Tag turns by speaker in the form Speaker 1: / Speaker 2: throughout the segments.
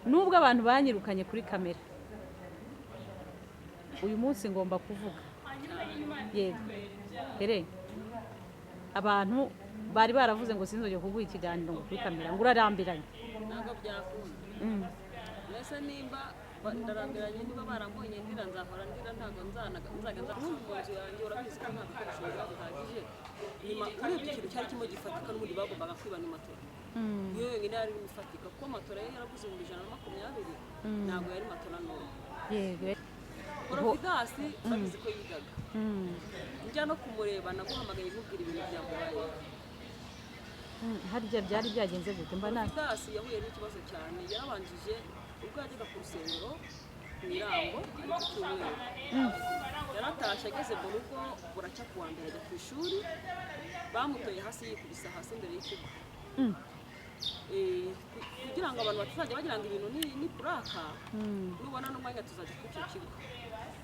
Speaker 1: Nubwo abantu banyirukanye kuri kamera, uyu munsi ngomba kuvuga. Yego here, abantu bari baravuze ngo sinzongere kuguha ikiganiro ngo kuri kamera, ngo urarambiranye.
Speaker 2: Ntabwo byakunda. Mbese nimba ndarambiranye, niba barambonye ndira, nzahora ndira, ntabwo nzajya nza ubundi mu nzu yanjye. Urabizi ko nta bikoresho biba bihagije. Nyuma urebye ikintu cyari kirimo gifatika n'ubundi bagombaga kwiba ni matora. Niyo yonyine yari irimo ifatika, kuko matora yari yaraguze 120,000, ntabwo yari matora ntoya. Providasi urabizi ko yigaga. Njya no kumureba, naguhamagaye nkubwira ibintu byamubayeho.
Speaker 1: Harya byari byagenze gute? Mba na
Speaker 2: Providasi yahuye n'ikibazo cyane. Yarabanjije ubwo yajyaga ku rusengero mu Irango, ari ku cyumweru. Yaratashye, ageze mu rugo buracya ku wa mbere ajya ku ishuri, bamutoye hasi yikubise hasi imbere y'ikigo. Kugira ngo abantu batazajya bagira ngo ibintu ni prank. Nubona n'umwanya tuzajya kuri icyo kigo,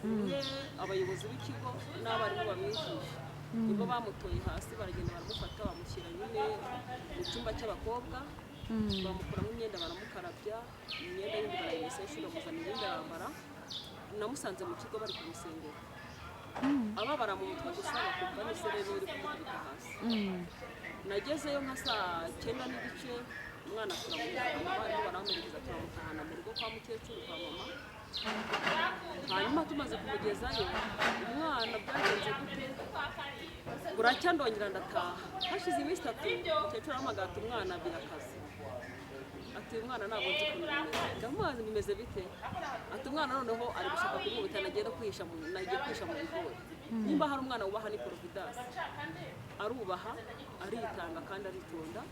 Speaker 2: umwe abayobozi b'ikigo n'abarimu bamwigisha nibo bamutoye hasi, baragenda baramufata, bamushyira nyine mu cyumba cy'abakobwa, bamukuramo imyenda, baramukarabya, imyenda yindi barayimesa y'ishuri, bamuzanira iyindi arambara. Namusanze mu kigo bari kumusengera, ababara mu mutwe gusa, bakumva n'isereri iri kumukubita hasi. Nagezeyo nka saa 9:30, umwana turamutahana, abarimu baramuherekeza, turamutahana mu rugo kwa mukecuru, kwa mama. Hanyuma tumaze kumugezayo umwana, byagenze gute? Buracya ndongera ndataha. Hashize iminsi 3, umukecuru arahamagara ati: "Umwana birakaze." Ati: "Uyu mwana ntabwo nzi ukuntu bimeze." Ndamubaza: "Bimeze bite?" Ati: "Umwana noneho ari gushaka kumwubita, nagiye no kwihisha mu nagiye kwihisha mu bigori." Nimba hari umwana wubaha ni Providence. Arubaha, aritanga kandi aritonda.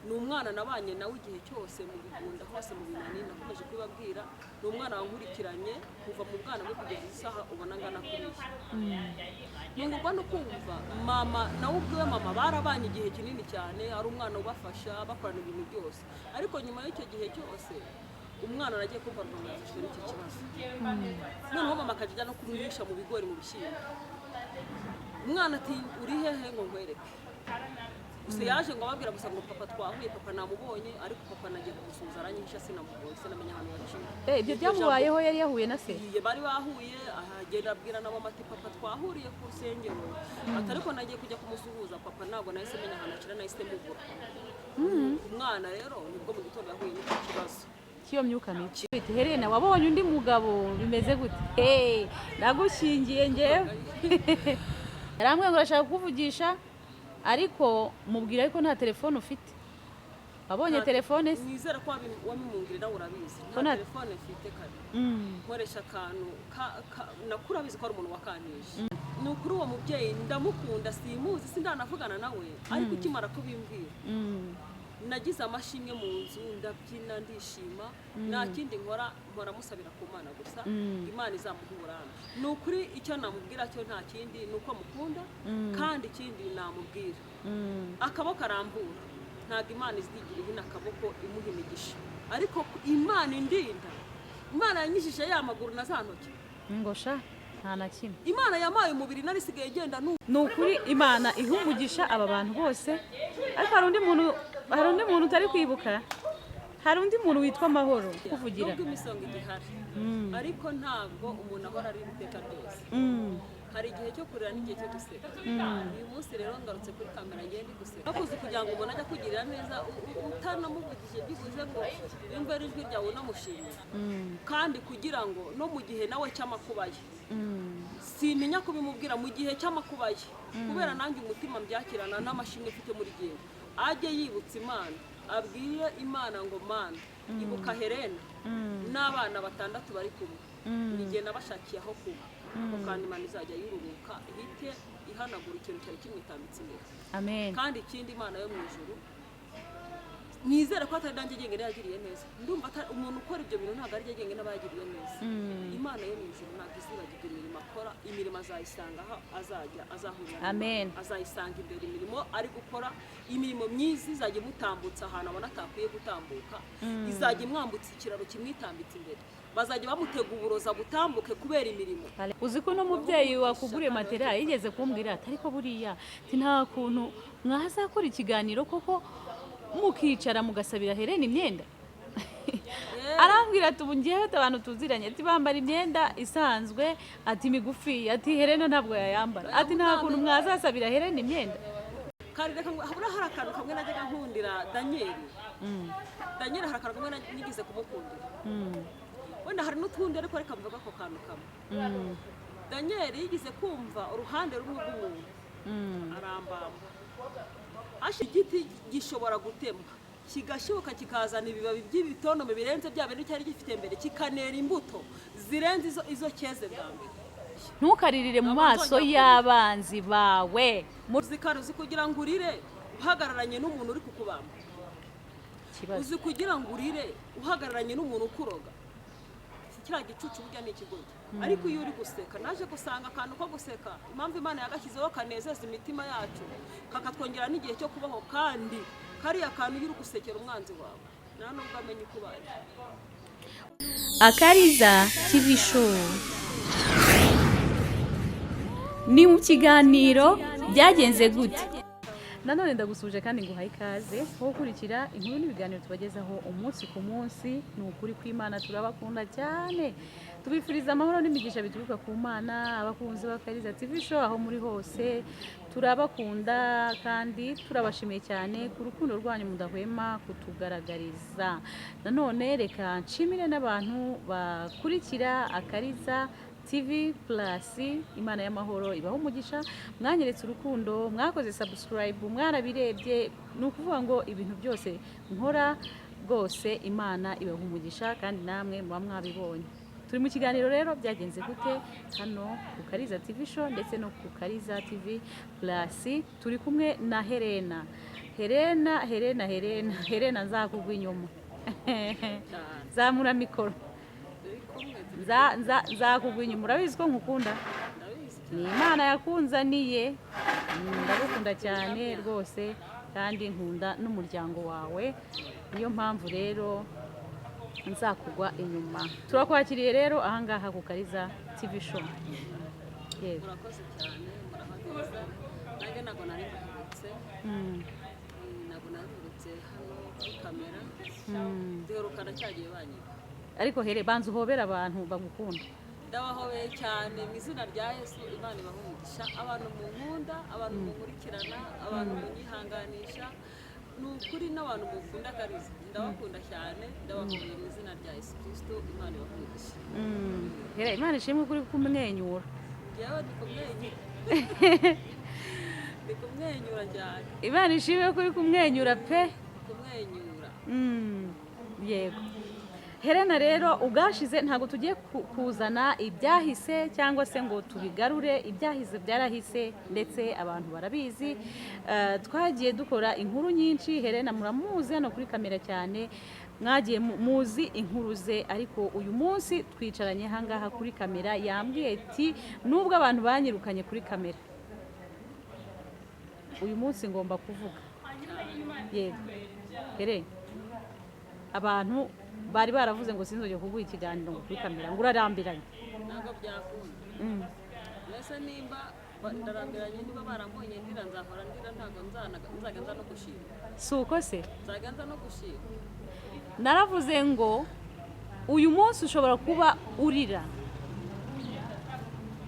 Speaker 2: Ni umwana nabanye nawe igihe cyose mu bigunda hose, mu binani, nakomeje kubibabwira. Ni umwana wankurikiranye kuva mu bwana bwe kugeza isaha ubona angana kuriya. Ntungurwa no kumva mama nawe ubwiwe, mama barabanye igihe kinini cyane, ari umwana ubafasha, bakorana ibintu byose. Ariko nyuma y'icyo gihe cyose umwana aragiye kumva ngo yafashwe n'icyo kibazo, noneho mama akajya ajya no kumwihisha mu bigori, mu bishyimbo. Umwana ati: "Uri hehe ngo nkwereke?" Gusa yaje ngo ababwira gusa ngo: "Papa twahuye, papa namubonye, ariko papa nagiye kumusuhuza aranyihisha, sinamubonye, sinamenya ahantu yaciye."
Speaker 1: Ibyo byamubayeho yari yahuye na se?
Speaker 2: Iye, bari bahuye, ahagenda abwira na mama ati: "Papa twahuriye ku rusengero," ati: "ariko nagiye kujya kumusuhuza papa, ntabwo nahise menya ahantu akira, nahise mubura." Umwana rero nibwo mu gitondo yahuye n'icyo kibazo
Speaker 1: cy'iyo myuka mibi. Bite Helena, wabonye undi mugabo, bimeze gute? Ndagushyingiye njyewe. Yarambwiye ngo urashaka kukuvugisha, ariko mubwira ariko nta telefone ufite. Wabonye telefone se?
Speaker 2: Nizera ko wabimungirira, urabizi.
Speaker 1: Ko
Speaker 2: nta
Speaker 1: nta
Speaker 2: telefone mfite kare. Nkoresha akantu nakuri, abizi ko ari umuntu wakantije. Ni ukuri uwo mubyeyi ndamukunda, simuzi, sindanavugana nawe, ariko ukimara kubimbwira nagize amashimwe mu nzu, ndabyina, ndishima. Nta kindi nkora, mpora musabira ku Mana gusa. Imana izamuha uburambe. Ni ukuri icyo namubwira cyo nta kindi, ni uko mukunda. Kandi ikindi namubwira, akaboko arambura, ntabwo Imana izigira ihina akaboko imuha imigisha, ariko Imana indinda, Imana yanyijije ya maguru na za ntoki.
Speaker 1: Ngo sha, nta na kimwe.
Speaker 2: Imana yampaye umubiri nari isigaye igenda n'ubu.
Speaker 1: Ni ukuri Imana iha umugisha aba bantu bose. Ariko hari undi muntu utari kwibuka, hari undi muntu witwa Amahoro kuvugira.
Speaker 2: Nubwo imisonga igihari, ariko ntabwo umuntu ahora ari iteka ryose. Hari igihe cyo kurira n'igihe cyo guseka. Uyu munsi rero ngarutse kuri kamera ngiye ndi guseka. Bakuze kugira ngo umuntu ajye akugirira neza utanamuvugije byibuze ngo yumve ari ijwi ryawe unamushimira, kandi kugira ngo no mu gihe nawe cy'amakuba ye, sintinya kubimubwira mu gihe cy'amakuba ye, kubera nanjye umutima mbyakirana n'amashimwe mfite muri jyewe, ajye yibutsa Imana, abwire Imana ngo: "Mana, ibuka Helena n'abana batandatu bari kumwe, ni nabashakiye aho kuba." Ako kandi Imana izajya yururuka ihite ihanagura ikintu cyari kimwitambitse imbere.
Speaker 1: Amen.
Speaker 2: Kandi ikindi, Imana yo mu ijuru, nizere ko atari nanjye jyenyine yagiriye neza. Ndumva umuntu ukora ibyo bintu ntabwo ari jyenyine aba yagiriye neza. Imana yo mu ijuru ntabwo izibagirwa imirimo akora. Imirimo azayisanga aho azajya azahurira n'Imana.
Speaker 1: Amen.
Speaker 2: Azayisanga imbere imirimo ari gukora, imirimo myiza izajya imutambutsa ahantu abona atakwiye gutambuka, izajya imwambutsa ikiraro kimwitambitse imbere, bazajya bamutega uburoza butambuke kubera imirimo.
Speaker 1: Uzi ko n'umubyeyi wakuguriye matera yigeze kumbwira ati: "Ariko buriya ati nta kuntu mwazakora ikiganiro koko mukicara mugasabira Helena imyenda?" Arambwira ati ubu ngewe abantu tuziranye ati bambara imyenda isanzwe, ati migufi, ati Helena ntabwo yayambara, ati nta kuntu mwazasabira Helena imyenda.
Speaker 2: Kandi reka habura hari akantu kamwe najyaga nkundira Daniyeli. Daniyeli hari akantu kamwe nigeze kumukundira. Wenda hari n'utundi, ariko reka mvuge ako kantu kamwe. Daniyeli yigeze kumva uruhande rumwe rw'umuntu arambamba. Igiti gishobora gutemwa kigashibuka, kikazana ibibabi by'ibitonome birenze bya bintu cyari gifite mbere, kikanera imbuto zirenze izo cyeze bwa mbere.
Speaker 1: Ntukaririre mu maso y'abanzi bawe.
Speaker 2: Uzi kugira ngo urire uhagararanye n'umuntu uri kukubamba? Uzi kugira ngo urire uhagararanye n'umuntu ukuroga? Kiriya gicucu burya ni ikigoryi. Ariko iyo uri guseka, naje gusanga akantu ko guseka, impamvu Imana yagashyizeho, kanezeza imitima yacu, kakatwongera n'igihe cyo kubaho. Kandi kariya kantu, iyo uri gusekera umwanzi wawe, nta nubwo amenya uko ubaye.
Speaker 1: Akariza TV Show ni mu kiganiro Byagenze Gute. Nanone ndagusuje kandi nguhaye ikaze wo gukurikira inkuru n'ibiganiro tubagezaho umunsi ku munsi. Ni ukuri kw'Imana, turabakunda cyane, tubifuriza amahoro n'imigisha bituruka ku Mana. Abakunzi b'Akariza TV Show aho muri hose, turabakunda kandi turabashimiye cyane ku rukundo rwanyu mudahwema kutugaragariza. Nanone reka nshimire n'abantu bakurikira Akariza TV Plus. Imana y'amahoro ibaho umugisha. Mwanyeretse urukundo, mwakoze subscribe, mwarabirebye. Ni ukuvuga ngo ibintu byose nkora rwose, Imana ibaha umugisha, kandi namwe muba mwabibonye. Turi mu kiganiro rero Byagenze Gute, hano ku Kariza TV Show ndetse no ku Kariza TV Plus. Turi kumwe na Helena. Helena, Helena, Helena, Helena, nzakugwa inyuma. Zamura mikoro. Nzakugwa inyuma, urabizi ko nkukunda. Ni Imana yakunzaniye. Ndagukunda cyane rwose, kandi nkunda n'umuryango wawe. Niyo mpamvu rero nzakugwa inyuma. Turakwakiriye rero ahangaha ku Kariza TV Show. Yego.
Speaker 2: Murakoze cyane, muraho neza. Nanjye ntabwo nari mbaherutse. Ntabwo nari hano kuri kamera. Duherukana cyagiye banyiba.
Speaker 1: Ariko here, banza uhobere abantu bagukunda.
Speaker 2: Ndabahobeye cyane mu izina rya Yesu. Imana ibahe umugisha, abantu munkunda, abantu munkurikirana, abantu munyihanganisha, ni ukuri, n'abantu mukunda Kariza, ndabakunda cyane. Ndabahobeye mu izina rya Yesu Kirisito. Imana ibahe umugisha.
Speaker 1: Here, Imana ishimwe kuri kumwenyura.
Speaker 2: Njyewe ndi kumwenyura, ndi kumwenyura cyane.
Speaker 1: Imana ishimwe kuri kumwenyura pe.
Speaker 2: Kumwenyura.
Speaker 1: Yego Helena, rero ubwashize ntabwo tugiye kuzana ibyahise cyangwa se ngo tubigarure. Ibyahise byarahise, ndetse abantu barabizi. Twagiye dukora inkuru nyinshi. Helena muramuzi hano kuri kamera cyane, mwagiye muzi inkuru ze. Ariko uyu munsi twicaranye ahangaha kuri kamera, yambwiye ati nubwo abantu banyirukanye kuri kamera, uyu munsi ngomba kuvuga. Yego Helena, abantu bari baravuze ngo sinzongere kuguha ikiganiro ngo kuri kamera, ngo urarambiranye.
Speaker 2: Ntabwo byakunda. Mbese nimba ndarambiranye, niba barambonye ndira, nzahora ndira. Ntabwo nzajya nza no gushima.
Speaker 1: Si uko se?
Speaker 2: Nzajya nza no gushima.
Speaker 1: Naravuze ngo uyu munsi ushobora kuba urira,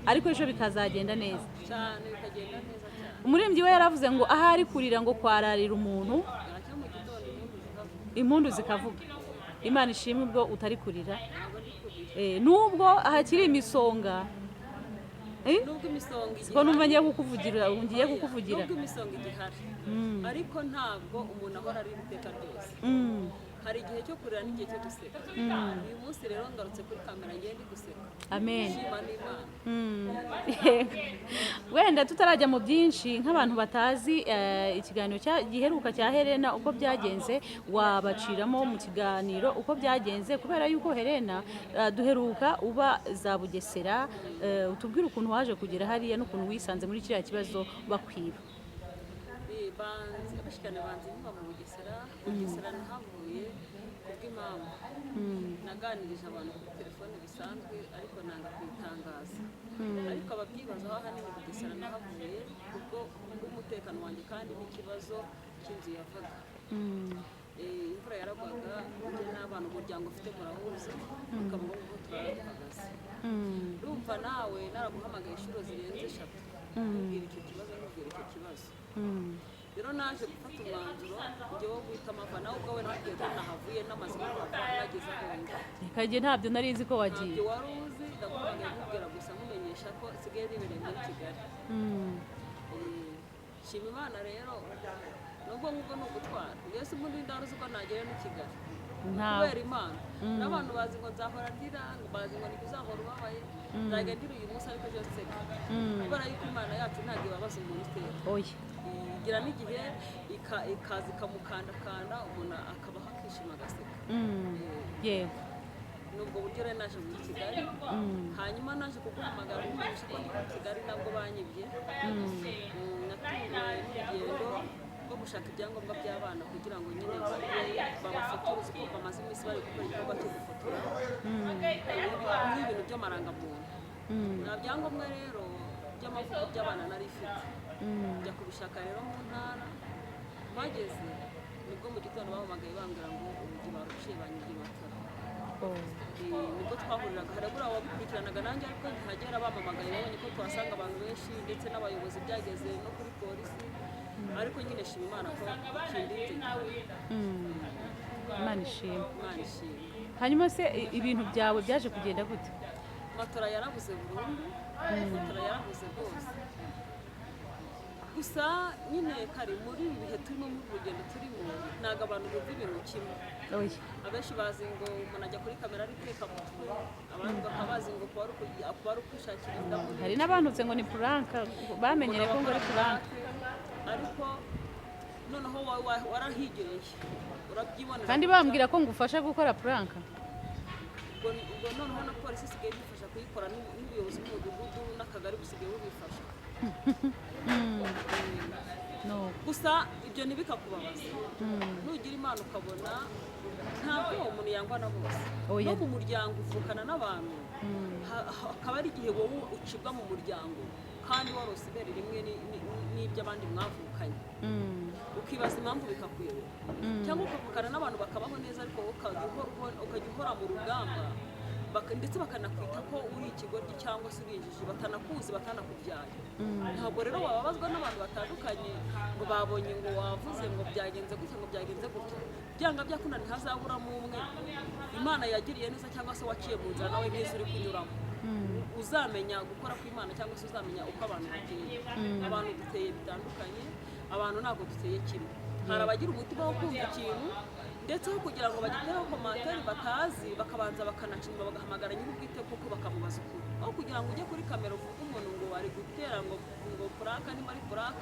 Speaker 1: ariko ejo bikazagenda neza.
Speaker 2: Cyane, bikagenda neza cyane.
Speaker 1: Umuririmbyi we yaravuze ngo ahari kurira ngo kwararira umuntu,
Speaker 2: bwacya mu gitondo impundu zikavuga.
Speaker 1: Impundu zikavuga. Imana ishimwe ubwo utari kurira.
Speaker 2: Ntabwo ndi kurira.
Speaker 1: Nubwo hakiri imisonga.
Speaker 2: Nubwo imisonga
Speaker 1: Siko numva ngiye kukuvugira, ngiye kukuvugira.
Speaker 2: Nubwo imisonga igihari, ariko ntabwo umuntu ahora arira iteka ryose. Hari igihe cyo kurira n'igihe cyo guseka. Uyu munsi rero ngarutse kuri kamera ngiye ndi guseka.
Speaker 1: Amen.
Speaker 2: Shima n'Imana.
Speaker 1: Yego. Wenda tutarajya mu byinshi, nk'abantu batazi ikiganiro giheruka cya Helena uko byagenze, wabaciramo mu kiganiro uko byagenze? Kubera yuko Helena, duheruka uba za Bugesera, utubwire ukuntu waje kugera hariya n'ukuntu wisanze muri kiriya kibazo bakwiba.
Speaker 2: Banzi abashikana banzi nkiba mu Bugesera. Bugesera nahavuye kubw'impamvu naganirije abantu kuri telefone bisanzwe, ariko nanga kuyitangaza. Ariko ababyibazaho, ahanini Bugesera nahavuye kubwo bw'umutekano wanjye kandi n'ikibazo cy'inzu yavaga. Imvura yaragwaga, njye n'abana, umuryango ufite murawuzi, ukaba ngombwa ko turara duhagaze. Urumva nawe naraguhamagaye inshuro zirenze eshatu, nkubwira icyo kibazo, nkubwira icyo kibazo. Rero naje gufata umwanzuro njye wo guhita amava. Nawe ubwawe nakubwiye ko nahavuye, namaze kuhava, nageze aho njya.
Speaker 1: Reka, njye ntabyo nari nzi ko wagiye.
Speaker 2: Ntabyo wari uzi. Ndaguhamagaye nkubwira gusa, nkumenyesha ko nsigaye nibereye muri Kigali. Shima Imana rero, nubwo ngubwo ni ugutwara mbese ubundi ndari uzi ko nagera n'i Kigali.
Speaker 1: Ntawe.
Speaker 2: Kubera Imana. N'abantu bazi ngo nzahora ndira, ngo bazi ngo niko uzahora ubabaye. Nzajya ndira uyu munsi, ariko ejo nseka, kubera yuko Imana yacu ntabwo ibabaza umuntu iteka.
Speaker 1: Oya.
Speaker 2: Igira n'igihe ikaza ikamukandakanda, umuntu akabaho akishima, agaseka.
Speaker 1: Yego.
Speaker 2: Ni ubwo buryo rero naje muri Kigali. Hanyuma naje kuguhamagara nkumenyesha ko ndi muri Kigali, nabwo banyibye. Natunguwe n'urugendo rwo gushaka ibyangombwa by'abana kugira ngo nyine babe babafotore, uzi ko bamaze iminsi bari gukora igikorwa cyo gufotora nk'ibintu by'amarangamuntu. Nta byangombwa rero by'amavuko by'abana nari mfite. Njya kubishaka rero mu ntara, mpageze nibwo mu gitondo bampamagaye bambwira ngo urugi baruciye, banyibye matora. Nibwo twahuriraga harabura wabikurikiranaga nanjye, ariko nkihagera bampamagaye babonye ko tuhasanga abantu benshi, ndetse n'abayobozi, byageze no kuri polisi. Ariko nyine shima Imana ko ikindinze gihari.
Speaker 1: Imana ishimwe.
Speaker 2: Imana ishimwe.
Speaker 1: Hanyuma se ibintu byawe byaje kugenda gute?
Speaker 2: Matora yarabuze burundu, matora yarabuze rwose. Gusa nyine kare muri ibi bihe turimo, muri uru rugendo turimo, ntabwo abantu bumva ibintu kimwe.
Speaker 1: Oya.
Speaker 2: Abenshi bazi ngo umuntu ajya kuri kamera ari guteka mutwe, abandi bakaba bazi ngo kuba ari ukwishakira indamu.
Speaker 1: Hari n'abantutse ngo ni prank, bamenyere ko ngo ari prank.
Speaker 2: Ariko noneho warahigereye urabyibonera.
Speaker 1: Kandi bambwira ko ngufasha gukora prank.
Speaker 2: Ubwo noneho na polisi isigaye ibifasha kuyikora, n'ubuyobozi bw'umudugudu n'akagari busigaye bubifasha.
Speaker 1: No.
Speaker 2: Gusa ibyo ntibikakubabaza. Nugira Imana ukabona, ntabwo umuntu yangwa na bose.
Speaker 1: Oya.
Speaker 2: No mu muryango uvukana n'abantu, hakaba ari igihe wowe ucibwa mu muryango kandi warose ibere rimwe n'iby'abandi mwavukanye, ukibaza impamvu bikakuyobera. Cyangwa ukavukana n'abantu bakabaho neza, ariko wowe ukajya uhora mu rugamba, ndetse bakanakwita ko uri ikigoryi cyangwa se uri injiji, batanakuzi, batanakubyaye. Ntabwo rero wababazwa n'abantu batandukanye ngo babonye ngo wavuze ngo byagenze gutya, ngo byagenze gutya. Byanga byakunda ntihazaburamo umwe Imana yagiriye neza, cyangwa se waciye mu nzira nawe neza uri kunyuramo, uzamenya gukora kw'Imana, cyangwa se uzamenya uko abantu bateye. Abantu duteye bitandukanye, abantu ntabwo duteye kimwe. Hari abagira umutima wo kumva ikintu, ndetse aho kugira ngo bagitereho commentaire batazi, bakabanza bakanacimba, bagahamagara nyir'ubwite koko bakamubaza ukuri, aho kugira ngo ujye kuri kamera uvuge umuntu ngo ari gutera ngo prank, niba ari prank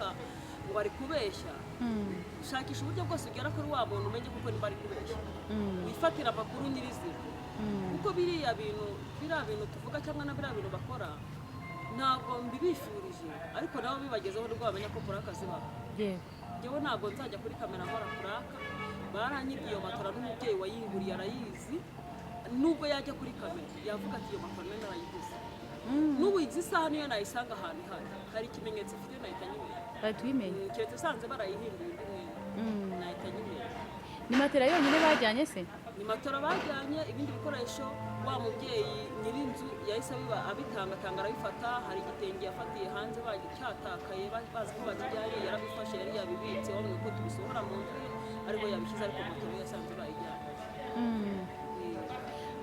Speaker 2: ngo ari kubeshya. Shakisha uburyo bwose ugera kuri wa muntu, umenye koko niba ari kubeshya, wifatira amakuru nyirizina. Kuko biriya bintu tuvuga cyangwa na biriya bintu bakora, ntabwo mbibifurije, ariko nabo bibagezeho nibwo bamenya ko prank zibaho. Njyewe ntabwo nzajya kuri kamera nkora prank. Baranyibye iyo matora, n'umubyeyi wayinguriye arayizi. Nubwo yajya kuri kamera yavuga ati iyo matora nari narayiguze. N'ubu izi saha niyo nayisanga ahantu ihari, hari ikimenyetso ifite, nahita nyimenya.
Speaker 1: Bahita uyimenya.
Speaker 2: Keretse usanze barayihinduye undi mwenda, nahita nyimenya.
Speaker 1: Ni matera yonyine bajyanye se?
Speaker 2: Ni matora bajyanye. Ibindi bikoresho wa mubyeyi nyir'inzu yahise abitanga atanga, arabifata. Hari igitenge yafatiye hanze cyatakaye, bazi ko bakijyanye, yarabifashe, yari yabibitse, wabonye ko tubisohora mu nzu ye ariko yabishyize. Ariko moto ye yasanze bayijyanye.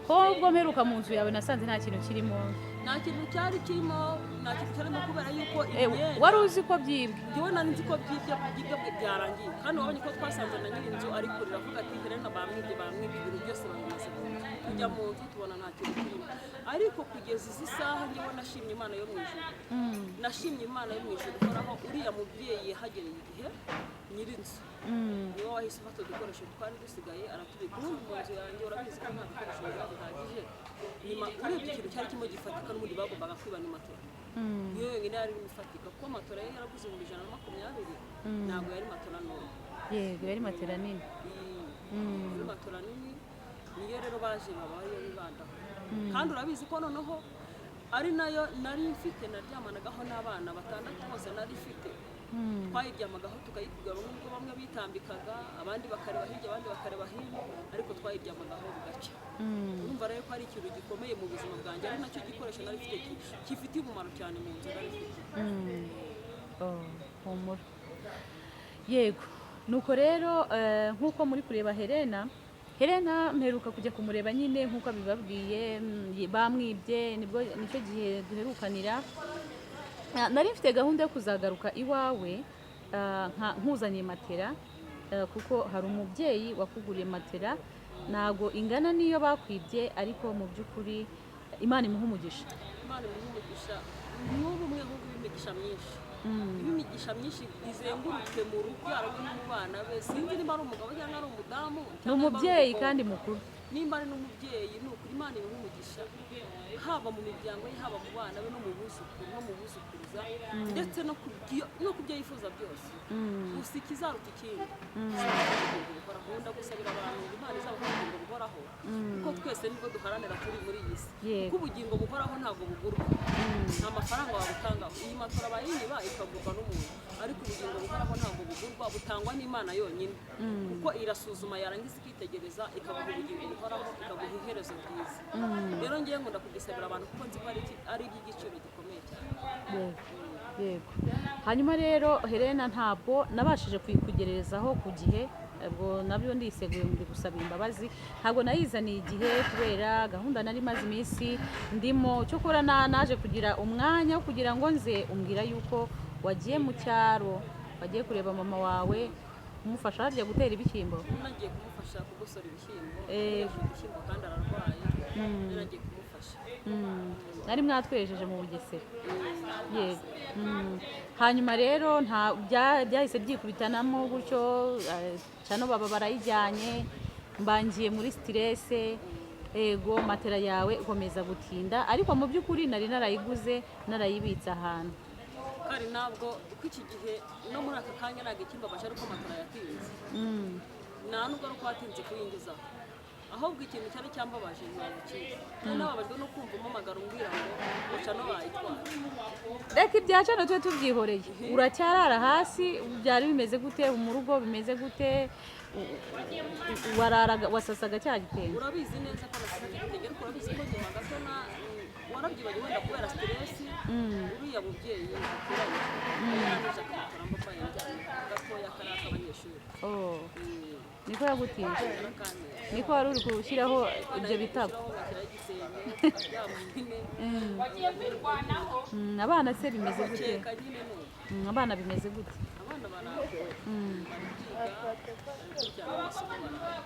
Speaker 1: Ko ubwo mperuka mu nzu yawe nasanze nta kintu kirimo?
Speaker 2: Nta kintu cyari kirimo, nta kintu cyarimo, kubera yuko imyenda
Speaker 1: Wari uzi ko byibwe?
Speaker 2: Njyewe nari nzi ko byibwe byarangiye. Kandi wabonye ko twasanze na nyir'inzu ari kurira avuga ati Helena bamwibye, bamwibye ibintu byose, babimaze mu nzu. Tujya mu nzu tubona nta kintu kirimo. Ariko kugeza izi saha njyewe nashimye Imana yo mu ijuru, nashimye Imana yo mu ijuru ihoraho. Uriya mubyeyi yahagereye igihe, nyir'inzu niwe wahise ufata udukoresho twari dusigaye aratubika. Ubundi mu nzu yanjye urabizi ko nta bikoresho biba bihagije. Nyuma urebye ikintu cyari kirimo gifatika n'ubundi bagombaga kwiba ni matora. Niyo yonyine yari irimo ifatika, kuko matora yari yaraguze 120,000, ntabwo yari matora ntoya.
Speaker 1: Yego, yari matera nini.
Speaker 2: Yari matora nini. Niyo rero baje baba ariyo bibandaho. Kandi urabizi ko noneho ari nayo nari mfite, naryamanagaho n'abana batandatu bose nari mfite. Twayiryamagaho tukayikugama, nubwo bamwe bitambikaga, abandi bakareba hirya, abandi bakareba hino, ariko twayiryamagaho bugacya. Urumva rero ko ari ikintu gikomeye mu buzima bwanjye, ari nacyo gikoresho nari mfite gifitiye umumaro cyane mu nzu nari mfite.
Speaker 1: Oh, humura. Yego, nuko rero nk'uko muri kureba Helena, Helena mperuka kujya kumureba nyine nk'uko abibabwiye, bamwibye, nibwo nicyo gihe duherukanira. Nari mfite gahunda yo kuzagaruka iwawe, nkuzaniye matera, kuko hari umubyeyi wakuguriye matera, ntago ingana n'iyo bakwibye, ariko mu by'ukuri Imana imuha umugisha.
Speaker 2: Imana imuha umugisha n'ubumwe, ahubwo imigisha myinshi, imigisha myinshi izenguruke mu rubyaro rwe no mu bana be. Sinzi niba ari umugabo cyangwa ari umudamu
Speaker 1: Ni
Speaker 2: cyangwa niba ari
Speaker 1: umubyeyi
Speaker 2: umukobwa.
Speaker 1: Kandi mukuru.
Speaker 2: Nimba ari n'umubyeyi, ni ukuri Imana imuha umugisha, haba mu miryango ye, haba mu bana be, no mu buzukuru no mu buzukuruza, ndetse no ku byo yifuza byose. Gusa ikizaruta ikindi, ubugingo buhoraho. Nkunda gusabira abantu ngo Imana izabahe ubugingo buhoraho, kuko twese nibwo duharanira turi muri iyi si. Kuko ubugingo buhoraho ntabwo bugurwa, nta mafaranga wabutangaho. Iyi matora bayiba ikagurwa n'umuntu, ariko ubugingo buhoraho ntabwo bugurwa, butangwa n'Imana yonyine, kuko irasuzuma, yarangiza ikitegereza, ikaguha ubugingo buhoraho, ikaguha iherezo ryiza. Rero ngewe nkunda kugisabira abantu, kuko nzi ko ari iby'igiciro gikomeye cyane.
Speaker 1: Yego. Hanyuma rero Helena, ntabwo nabashije kuyikugerezaho ku gihe, ubwo nabyo ndiseguye, ndi gusaba imbabazi. Ntabwo nayizaniye igihe kubera gahunda nari maze iminsi ndimo. Cyokora naje kugira umwanya wo kugira ngo nze, umbwira yuko wagiye mu cyaro, wagiye kureba mama wawe, kumufasha harya gutera ibishyimbo.
Speaker 2: Nagiye kumufasha kugosora ibishyimbo. Yaje ibishyimbo kandi ararwaye, rero nagiye kumufasha.
Speaker 1: Nari mwatwejeje mu Bugesera, yego. Hanyuma rero nta byahise byikubitanamo gutyo, cano baba barayijyanye, mbangiye muri stress. Ego, matera yawe ikomeza gutinda, ariko mu by'ukuri nari narayiguze, narayibitse ahantu.
Speaker 2: Kandi ntabwo uko iki gihe no muri aka kanya, ntabwo ikimbabaje ari uko matora yatinze, nta nubwo ari uko watinze kuyingizaho, ahubwo ikintu cyari cyambabaje ntabwo ukizi. Nari nababajwe no kumva umpamagara umbwira ngo cano bayitwara.
Speaker 1: Reka ibya cano tube tubyihoreye. Uracyarara hasi? Byari bimeze gute mu rugo? Bimeze gute? Wararaga, wasasaga cya gitenge?
Speaker 2: Urabizi neza ko nasasaga igitenge, ariko urabizi ko nyuma gato na warabyibagiwe wenda kubera stress. Uriya mubyeyi duturanye yarangije akamatora mbabaye njyana gatoya kari ak'abanyeshuri.
Speaker 1: Oh, niko yagutije?
Speaker 2: Yarakanteye.
Speaker 1: Niko wari uri gushyiraho ibyo bitabo?
Speaker 2: Gushyiraho, ngashyiraho igitenge, nkaryama nyine.
Speaker 1: Abana se bimeze gute?
Speaker 2: Bakeka nyine nuko.
Speaker 1: Abana bimeze gute?
Speaker 2: Abana baraho, bari kwiga, bari gukurikirana amasomo, baraho.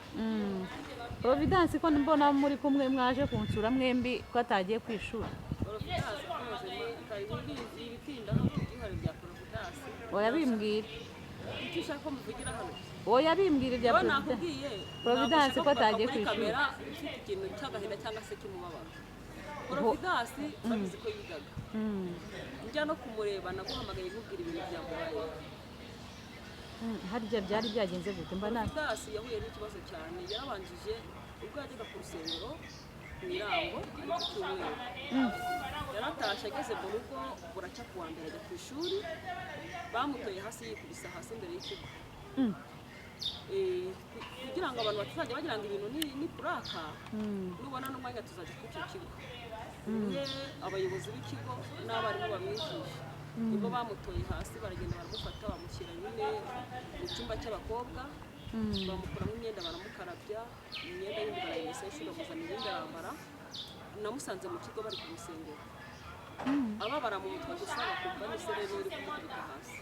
Speaker 1: Providence ko mbona muri kumwe, mwaje kunsura mwembi, ko atagiye ku ishuri?
Speaker 2: Providence koze ibitindaho, ibyihare bya Providence.
Speaker 1: Oya, bimbwira.
Speaker 2: Icyo ushaka ko muvugira hano?
Speaker 1: Oya, bimbwira ibya
Speaker 2: Wowe
Speaker 1: Providence.
Speaker 2: nakubwiye.
Speaker 1: Providence
Speaker 2: Ntabwo
Speaker 1: ko
Speaker 2: ushaka
Speaker 1: atagiye
Speaker 2: kugaruka
Speaker 1: ku
Speaker 2: muri
Speaker 1: ishuri.
Speaker 2: kamera ufite ikintu cy'agahinda cyangwa se cy'umubabaro. Providence urabizi ko yigaga. Njya no kumureba, naguhamagaye nkubwira ibintu byamubayeho.
Speaker 1: Harya byari byagenze gute? Mba na
Speaker 2: Providence yahuye n'ikibazo cyane. Yarabanjije ubwo yajyaga ku rusengero mu Irango ari ku cyumweru, yaratashye, ageze mu rugo buracya ku wa mbere ajya ku ishuri, bamutoye hasi yikubise hasi imbere y'ikigo. Kugira ngo abantu batazajya bagira ngo ibintu ni prank, nubona n'umwanya tuzajya kuri icyo kigo. Umwe abayobozi b'ikigo n'abarimu bamwigisha nibwo bamutoye hasi, baragenda baramufata, bamushyira nyine mu cyumba cy'abakobwa, bamukuramo imyenda, baramukarabya, imyenda yindi barayimesa y'ishuri, bamuzanira iyindi arambara. Namusanze mu kigo bari kumusengera, ababara mu mutwe gusa, bakumva n'isereri iri kumukubita hasi.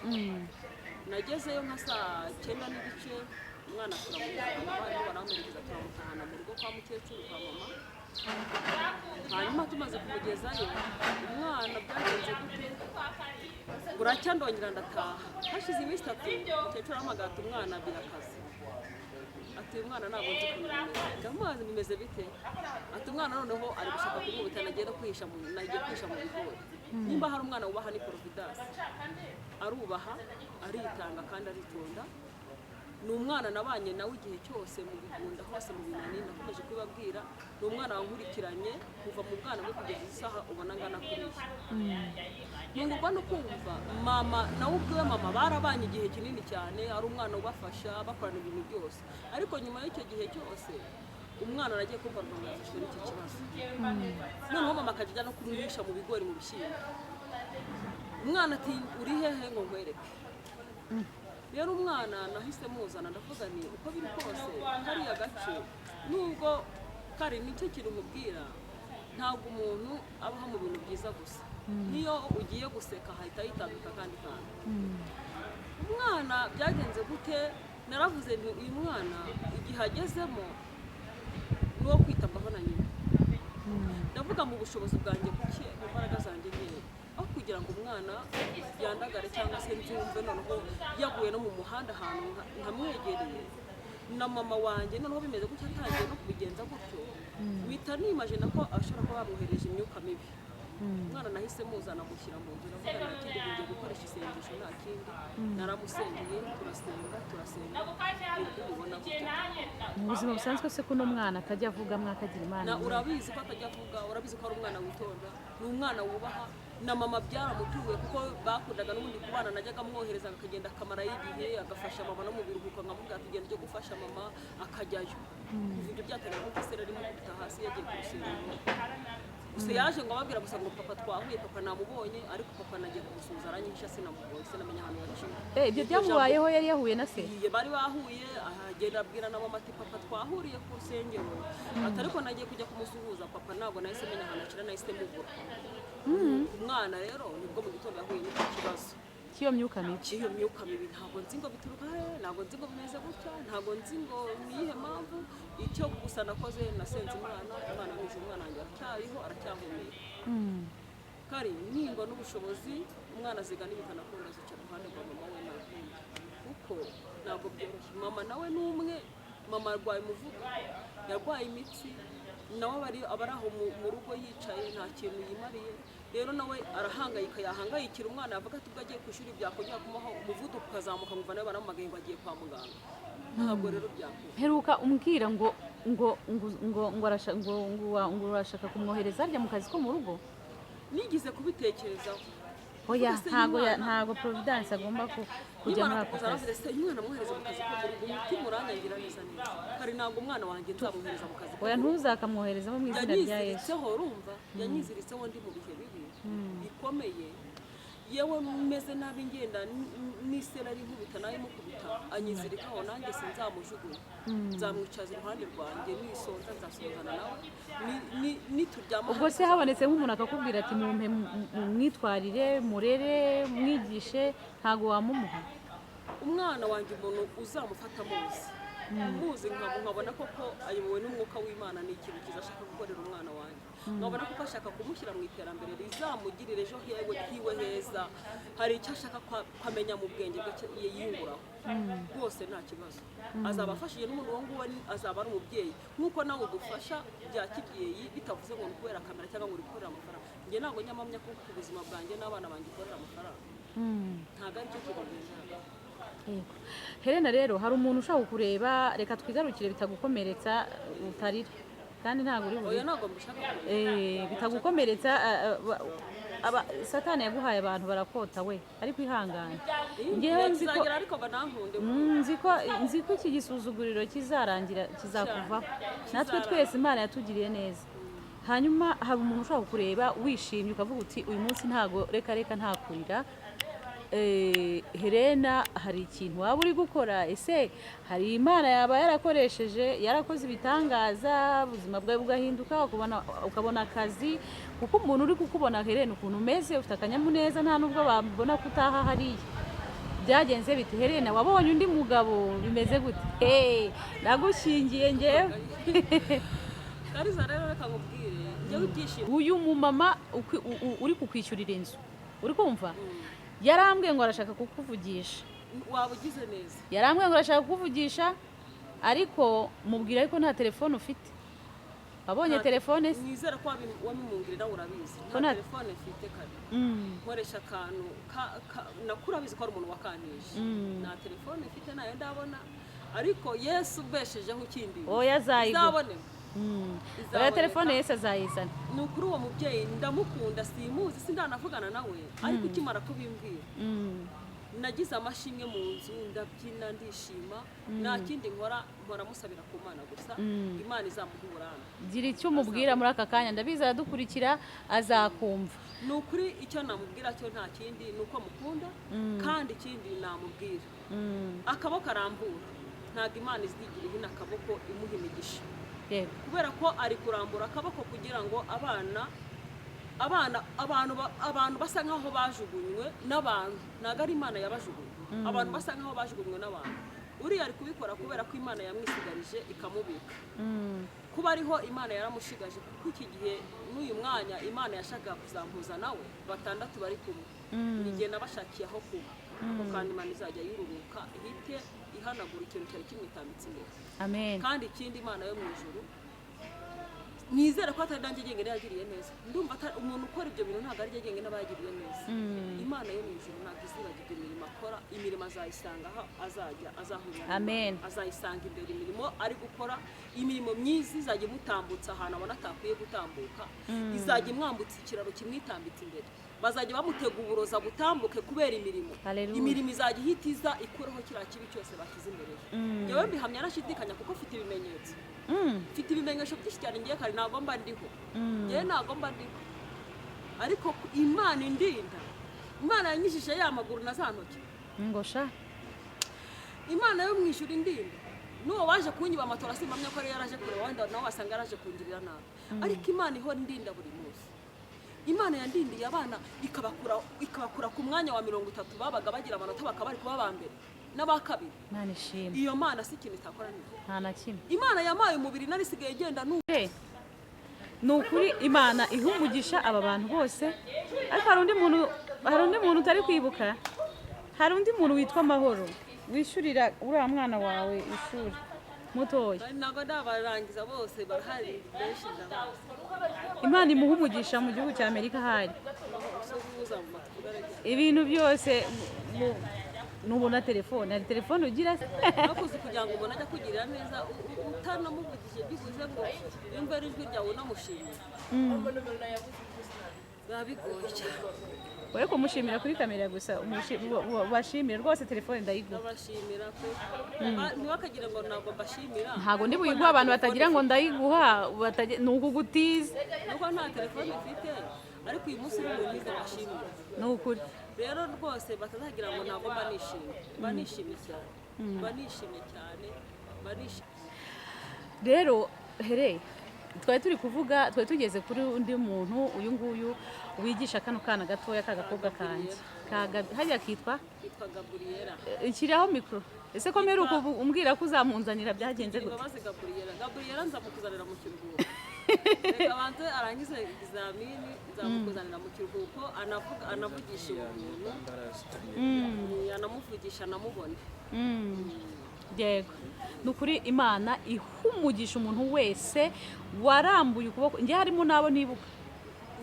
Speaker 2: Nagezeyo nka saa 9:30, umwana turamutahana, abarimu baramuherekeza, turamutahana mu rugo kwa mukecuru, kwa mama. Hanyuma tumaze kumugezayo umwana, byagenze gute? Buracya ndongera ndataha. Hashize iminsi 3, umukecuru arahamagara ati umwana birakaze, ati uyu mwana ntabwo nzi ukuntu bimeze. Ndamubaza bimeze bite? Ati umwana noneho ari gushaka kumwubita, nagiye no kwihisha mu nagiye kwihisha mu bigori. Nimba hari umwana wubaha ni Providence, arubaha, aritanga kandi aritonda. Ni umwana nabanye nawe igihe cyose mu bigunda hose, mu binani, nakomeje kubibabwira. Ni umwana wankurikiranye kuva mu bwana bwe kugeza isaha ubona angana kuriya. Ntungurwa no kumva mama nawe ubwiwe. Mama barabanye igihe kinini cyane, ari umwana ubafasha, bakorana ibintu byose. Ariko nyuma y'icyo gihe cyose, umwana aragiye kumva ngo yafashwe n'icyo kibazo. Noneho mama akajya ajya no kumwihisha mu bigori, mu bishyimbo. Umwana ati: "Uri hehe ngo nkwereke?" Rero umwana nahise muzana, ndavuga nti uko biri kose kariya gace, nubwo kari nicyo kintu mubwira, ntabwo umuntu abaho mu bintu byiza gusa. Niyo ugiye guseka ahita yitambika akandi kantu. Umwana byagenze gute? Naravuze nti uyu mwana igihe agezemo ni uwo kwitabwaho na nyina. Ndavuga mu bushobozi bwanjye buke, mu mbaraga zanjye nkeya, aho kugira ngo umwana yandagare cyangwa se nzumve noneho yaguye no mu muhanda ahantu ntamwegereye na mama wanjye, noneho bimeze gutya, atangiye no kubigenza gutyo, mpita nimagina ko ashobora kuba bamwohereje imyuka mibi. Umwana nahise muzana, mushyira mu nzu. Ndavuga nta kindi, ngiye gukoresha isengesho, nta kindi. Naramusengeye, turasenga, turasenga, nibwo ubibona gutya.
Speaker 1: Mu buzima busanzwe se, kuno mwana atajya avuga, mwakagira Imana?
Speaker 2: Na urabizi ko atajya avuga, urabizi ko ari umwana witonda, ni umwana wubaha na mama. Byaramutunguye kuko bakundaga n'ubundi kubana. Najyaga amwohereza akagenda akamarayo igihe, agafasha mama no mu biruhuko, nkamubwira ati genda ujye gufasha mama, akajyayo. Kuva ibyo byatangira, kuko iseri arimo gukubita hasi yagiye ku rusengero gusa, yaje ngo ababwira gusa ngo papa twahuye, papa namubonye, ariko papa nagiye kumusuhuza aranyihisha, sinamubonye, sinamenya ahantu yaciye.
Speaker 1: Ibyo byamubayeho yari yahuye na se?
Speaker 2: Iye, bari bahuye, ahagenda abwira na mama ati papa twahuriye ku rusengero, ati ariko nagiye kujya kumusuhuza papa ntabwo nahise menya ahantu akira, nahise mubura. Umwana rero nibwo mu gitondo yahuye n'icyo kibazo
Speaker 1: cy'iyo myuka mibi.
Speaker 2: Cy'iyo myuka mibi. Ntabwo nzi ngo bituruka he, ntabwo nzi ngo bimeze gutya, ntabwo nzi ngo ni iyihe mpamvu. Icyo gusa nakoze, nasenze Imana, Imana mu ijuru, umwana wanjye aracyariho, aracyahumeka. Kari nimba n'ubushobozi umwana aziga n'ibikanakunda, azicara iruhande rwa mama we, ntakunda, kuko ntabwo byoroshye. Mama nawe ni umwe, mama arwaye umuvuduko, yarwaye imitsi, nawe aba ari aho mu rugo yicaye, nta kintu yimariye. Rero nawe arahangayika, yahangayikira umwana, yavuga ati ubwo agiye ku ishuri byakongera kumuha umuvuduko ukazamuka, nkumva nawe baramuhamagaye ngo agiye kwa muganga. Ntabwo rero byakunda.
Speaker 1: Mperuka umbwira ngo ngo ngo ngo ngo ngo ngo ngo urashaka kumwohereza harya mu kazi ko mu rugo.
Speaker 2: Nigeze kubitekerezaho.
Speaker 1: Oya.
Speaker 2: Ese
Speaker 1: Ntago
Speaker 2: umwana-
Speaker 1: ntago Providence agomba kujya muri
Speaker 2: Nkimara
Speaker 1: ako
Speaker 2: kuza
Speaker 1: kazi.
Speaker 2: aravuze se umwana amwohereza mu kazi ko mu rugo, umutima uranyangira neza neza. Kare ntabwo umwana wanjye nzamwohereza mu kazi ko
Speaker 1: Oya,
Speaker 2: mu rugo.
Speaker 1: ntuzakamwoherezamo mu izina rya Yesu.
Speaker 2: Yanyiziritseho, urumva, yanyiziritseho ndi mu bihe bibi bikomeye, yewe meze nabi, ngenda n'iserari nkubita nawe mukubita, anyizirikaho. Nanjye sinzamujugunya, nzamwicaza iruhande rwanjye, nisonza nzasonzana nawe. Nituryama
Speaker 1: Ubwo se habonetse nk'umuntu akakubwira ati mumpe mwitwarire, murere, mwigishe, ntago wamumuha?
Speaker 2: Umwana wanjye, umuntu uzamufata muzi muzi, nkabona koko ayobowe n'umwuka w'Imana, ni ikintu cyiza ashaka gukorera umwana wanjye, nkabona koko ashaka kumushyira mu iterambere rizamugirira ejo hiwe heza, hari icyo ashaka ko amenya mu bwenge bwe yiyunguraho rwose, nta kibazo, azaba afashije n'umuntu uwo nguwo azaba ari umubyeyi nk'uko nawe udufasha bya kibyeyi, bitavuze ngo ni ukubera kamera cyangwa ngo uri gukorera amafaranga. Njye ntabwo nyamamya ko ku buzima bwanjye n'abana banjye ukorera amafaranga, ntabwo aricyo kintu ngenderaho.
Speaker 1: Yego. Helena, rero hari umuntu ushaka kukureba, reka twigarukire bitagukomeretsa, utarira kandi ntabwo uri
Speaker 2: Oya,
Speaker 1: burire.
Speaker 2: ntabwo mbishaka kureba.
Speaker 1: Bitagukomeretsa, satani yaguhaye abantu barakota we, ariko ihangane. Ngewe nzi ko
Speaker 2: Kizagera ariko banankunde.
Speaker 1: Nzi ko iki gisuzuguriro kizarangira, kizakuvaho. Natwe twese Imana yatugiriye neza. Hanyuma hari umuntu ushobora kukureba wishimye, ukavuga uti uyu munsi ntago, reka reka, ntakurira. Helena, hari ikintu waba uri gukora? Ese hari Imana yaba yarakoresheje, yarakoze ibitangaza, ubuzima bwawe bugahinduka, ukabona akazi? Kuko umuntu uri kukubona, Helena, ukuntu umeze, ufite akanyamuneza, nta nubwo babona ko utaha hariya. Byagenze bite Helena? Wabonye undi mugabo? Bimeze gute? Hey, ndagushyingiye ngewe.
Speaker 2: Kariza, rero reka nkubwire, njyewe ibyishimo
Speaker 1: Uyu mumama uri kukwishyurira inzu, uri kumva, yarambwiye ngo arashaka kukuvugisha.
Speaker 2: Waba ugize neza.
Speaker 1: Yarambwiye ngo arashaka kukuvugisha, ariko mubwira ariko nta telefone ufite. Wabonye telefone se?
Speaker 2: Nizera ko wabimungirira nawe urabizi.
Speaker 1: Ko
Speaker 2: Nta
Speaker 1: nta-
Speaker 2: telefone mfite kare, nkoresha akantu nako urabizi ko ari umuntu wakantije. Nta telefone mfite, nayo ndabona. Ariko Yesu ubeshejeho ukindi
Speaker 1: Oya, azayigura.
Speaker 2: Izaboneka.
Speaker 1: Oya,
Speaker 2: Izaboneka.
Speaker 1: telefone Yesu azayizana.
Speaker 2: Ni ukuri, uwo mubyeyi ndamukunda. Simuzi, sindanavugana nawe, ariko ukimara kubimbwira nagize amashimwe mu nzu, ndabyina, ndishima. Nta kindi nkora, mpora musabira ku Mana gusa, Imana izamuha uburambe.
Speaker 1: Gira icyo umubwira muri aka kanya, ndabizi aradukurikira, azakumva.
Speaker 2: Ni ukuri, icyo namubwira cyo nta kindi, ni uko mukunda. Kandi ikindi namubwira, akaboko arambura, ntabwo Imana izigira ihina akaboko imuha imigisha, kubera ko ari kurambura akaboko kugira ngo abana abana abantu abantu basa nkaho bajugunywe n'abantu, ntabwo ari Imana yabajugunye, abantu basa nkaho bajugunywe n'abantu. Uriya ari kubikora kubera ko Imana yamwisigarije ikamubika. Kuba ariho, Imana yaramushigaje, kuko iki gihe n'uyu mwanya Imana yashakaga kuzampuza nawe. Batandatu bari kumwe, ni igihe nabashakiye aho kuba. Ako kandi Imana izajya yururuka ihite ihanagura ikintu cyari kimwitambitse imbere.
Speaker 1: Amen.
Speaker 2: Kandi ikindi, Imana yo mu ijuru, nizere ko atari nanjye jyenyine yagiriye neza. Ndumva umuntu ukora ibyo bintu ntabwo ari jye jyenyine aba yagiriye neza. Imana yo mu ijuru ntabwo izibagirwa imirimo akora. Imirimo azayisanga aho azajya azahurira n'Imana.
Speaker 1: Amen.
Speaker 2: Azayisanga imbere imirimo ari gukora, imirimo myiza izajya imutambutsa ahantu abona atakwiye gutambuka, izajya imwambutsa ikiraro kimwitambitse imbere. Bazajya bamutega uburoza butambuke kubera imirimo.
Speaker 1: Hallelujah.
Speaker 2: Imirimo izajya ihita iza ikureho kiriya kibi cyose bashyize imbere ye. Njyewe mbihamya nashidikanya kuko mfite ibimenyetso. Mfite ibimenyetso byinshi cyane. Ngiye kare ntabwo mba ndiho, ngewe ntabwo mba ndiho, ariko Imana indinda, Imana yanyijije ya maguru na za ntoki.
Speaker 1: Ngo sha.
Speaker 2: Imana yo mu ijuru indinda. N'uwo waje kunyiba amatora simpamya ko ariyo yaraje kureba, wenda nawe wasanga yaraje kungirira nabi, ariko Imana ihora indinda buri munsi. Imana yandindiye abana ikabakura ku mwanya wa 30, babaga bagira amanota bakaba bari kuba aba mbere n'aba kabiri.
Speaker 1: Imana ishimwe.
Speaker 2: Iyo Mana si ikintu itakora neza.
Speaker 1: Nta na kimwe.
Speaker 2: Imana yamaye umubiri nari isigaye igenda nu
Speaker 1: Ni ukuri, Imana iha umugisha aba bantu bose. Ariko hari undi muntu utari kwibuka. Hari undi muntu witwa Mahoro wishyurira uriya mwana wawe ishuri mutoya.
Speaker 2: Ntabwo ndabarangiza bose, barahari benshi, ndabazi.
Speaker 1: Imana imuha umugisha mu gihugu cya Amerika ahari.
Speaker 2: Usuhuza mu matwi baragira.
Speaker 1: Ibintu byose nubona telefone, hari telefone ugira se?
Speaker 2: Bakuze kugira ngo umuntu ajye akugirira neza utanamuvugije byibuze ngo yumve ari ijwi ryawe unamushimira, biba bigoye cyane.
Speaker 1: Wowe kumushimira kuri kamera gusa, bashimire rwose, telefone ndayiguha.
Speaker 2: Ndabashimira pe. Ntibakagire ngo ntabwo mbashimira.
Speaker 1: Ntabwo ndi buyiguha abantu batagira ngo ndayiguha, ni ukugutiza.
Speaker 2: Nuko nta telefone mfite, ariko uyu munsi uri bunyize mbashimira.
Speaker 1: Ni ukuri.
Speaker 2: Rero rwose batazagira ngo ntabwo mba nishimye. Mba nishimye cyane, mba nishimye cyane, mba nishimye.
Speaker 1: Rero here twari turi kuvuga, twari tugeze kuri undi muntu, uyu nguyu wigisha kano kana gatoya k'agakobwa kanjye. Hariya kitwa?
Speaker 2: Kitwa Gaburiyera.
Speaker 1: Shyiraho mikoro. Ese ko mperuka ubu umbwira ko uzamunzanira, byagenze gute?
Speaker 2: Imbabazi Gaburiyera. Gaburiyera nzamukuzanira mu kiruhuko. Reka abanze arangize ibizamini, nzamukuzanira mu kiruhuko, anavuga, anavugisha uwo muntu, anamuvugisha, anamubone.
Speaker 1: Yego, ni ukuri, Imana ihumugisha umuntu wese warambuye ukuboko. Njye harimo n'abo nibuka.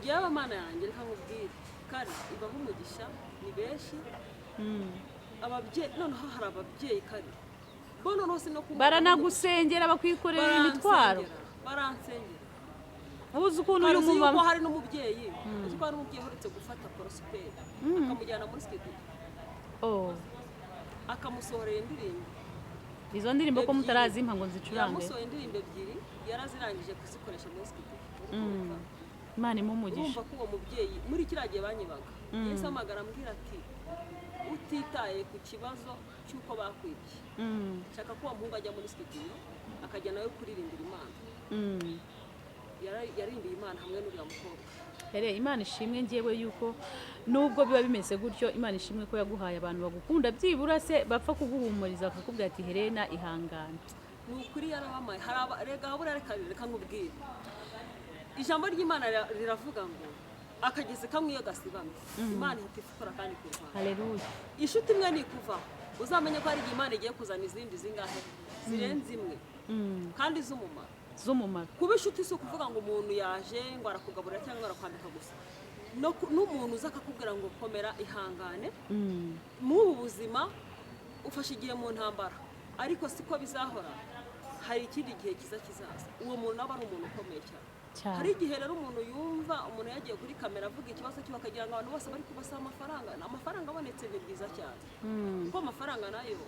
Speaker 2: Ngewe Mana yanjye, reka nkubwire kare, ibaha umugisha ni benshi. Ababyeyi noneho, hari ababyeyi kare bo noneho si no kumuha.
Speaker 1: Baranagusengera, bakwikorera imitwaro.
Speaker 2: Baransengera, baransengera.
Speaker 1: Uzi ukuntu
Speaker 2: Hari
Speaker 1: uyu
Speaker 2: uzi yuko
Speaker 1: mumama
Speaker 2: hari n'umubyeyi, uzi ko hari umubyeyi uherutse gufata Porosiperi akamujyana muri studio,
Speaker 1: Oh,
Speaker 2: akamusohorera indirimbo
Speaker 1: izo ndirimbo ko
Speaker 2: ebyiri.
Speaker 1: Mutarazimpa ngo nzicurange?
Speaker 2: Yamusohoye indirimbo ebyiri, yarazirangije kuzikoresha muri studio. Urumva?
Speaker 1: Imana imuhe.
Speaker 2: Urumva ko uwo mubyeyi muri kiriya gihe banyibaga, Yesu amagara ambwira ati: "Utitaye ku kibazo cy'uko bakwibye, nshaka ko uwo muhungu ajya muri studio akajya nawe kuririmbira Imana." Yarimbiye Imana hamwe n'uriya mukobwa.
Speaker 1: Here, Imana ishimwe. Ngewe yuko nubwo biba bimeze gutyo, Imana ishimwe ko yaguhaye abantu bagukunda, byibura se bapfa kuguhumuriza bakakubwira ati: "Helena, ihangane."
Speaker 2: Ni ukuri yarabamaye. Hari rega buriya, reka nkubwire, ijambo ry'Imana riravuga ngo akagezi kamwe iyo gasibamye, Imana ihita ifukura kandi ku ruhande.
Speaker 1: Haleluya.
Speaker 2: Inshuti imwe nikuvaho, uzamenye ko hari igihe Imana igiye kuzana izindi zingahe zirenze imwe, kandi z'umumaro.
Speaker 1: Z'umumaro.
Speaker 2: Kuba inshuti si ukuvuga ngo umuntu yaje ngo arakugaburira cyangwa arakwambika gusa. No n'umuntu uza akakubwira ngo: "Komera, ihangane, muri ubu buzima ufashe igihe mu ntambara." Ariko siko bizahora, hari ikindi gihe kiza kizaza. Uwo muntu aba ari umuntu ukomeye cyane.
Speaker 1: Cyane.
Speaker 2: Hari igihe rero umuntu yumva umuntu yagiye kuri kamera avuga ikibazo cye, bakagira ngo abantu bose bari kubasaba amafaranga. Amafaranga abonetse ni byiza cyane, kuko amafaranga nayo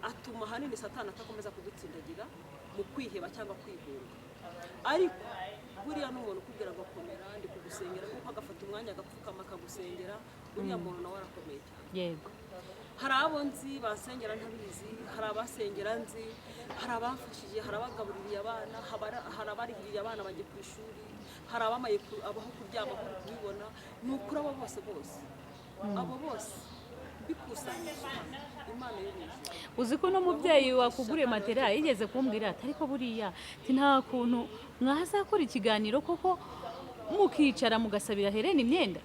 Speaker 2: atuma ahanini Satani atakomeza kudutsindagira mu kwiheba cyangwa kwigunga. Ariko buriya n'umuntu ukubwira ngo komera, ndi kugusengera, kuko agafata umwanya agapfukama akagusengera, uriya muntu nawe arakomeye cyane. Hari abo nzi basengera ntabizi, hari abasengera nzi, hari abamfashije, hari abagabuririye abana, hari abarihiriye abana bajya ku ishuri, hari abamaye abaho kuryama kuri kubibona. Ni ukuri abo bose bose, abo bose bikusanyije, Imana yo mu ijuru.
Speaker 1: Uzi ko n'umubyeyi wakuguriye matera yigeze kumbwira ati: "Ariko buriya ati nta kuntu mwazakora ikiganiro koko mukicara mugasabira Helene imyenda?"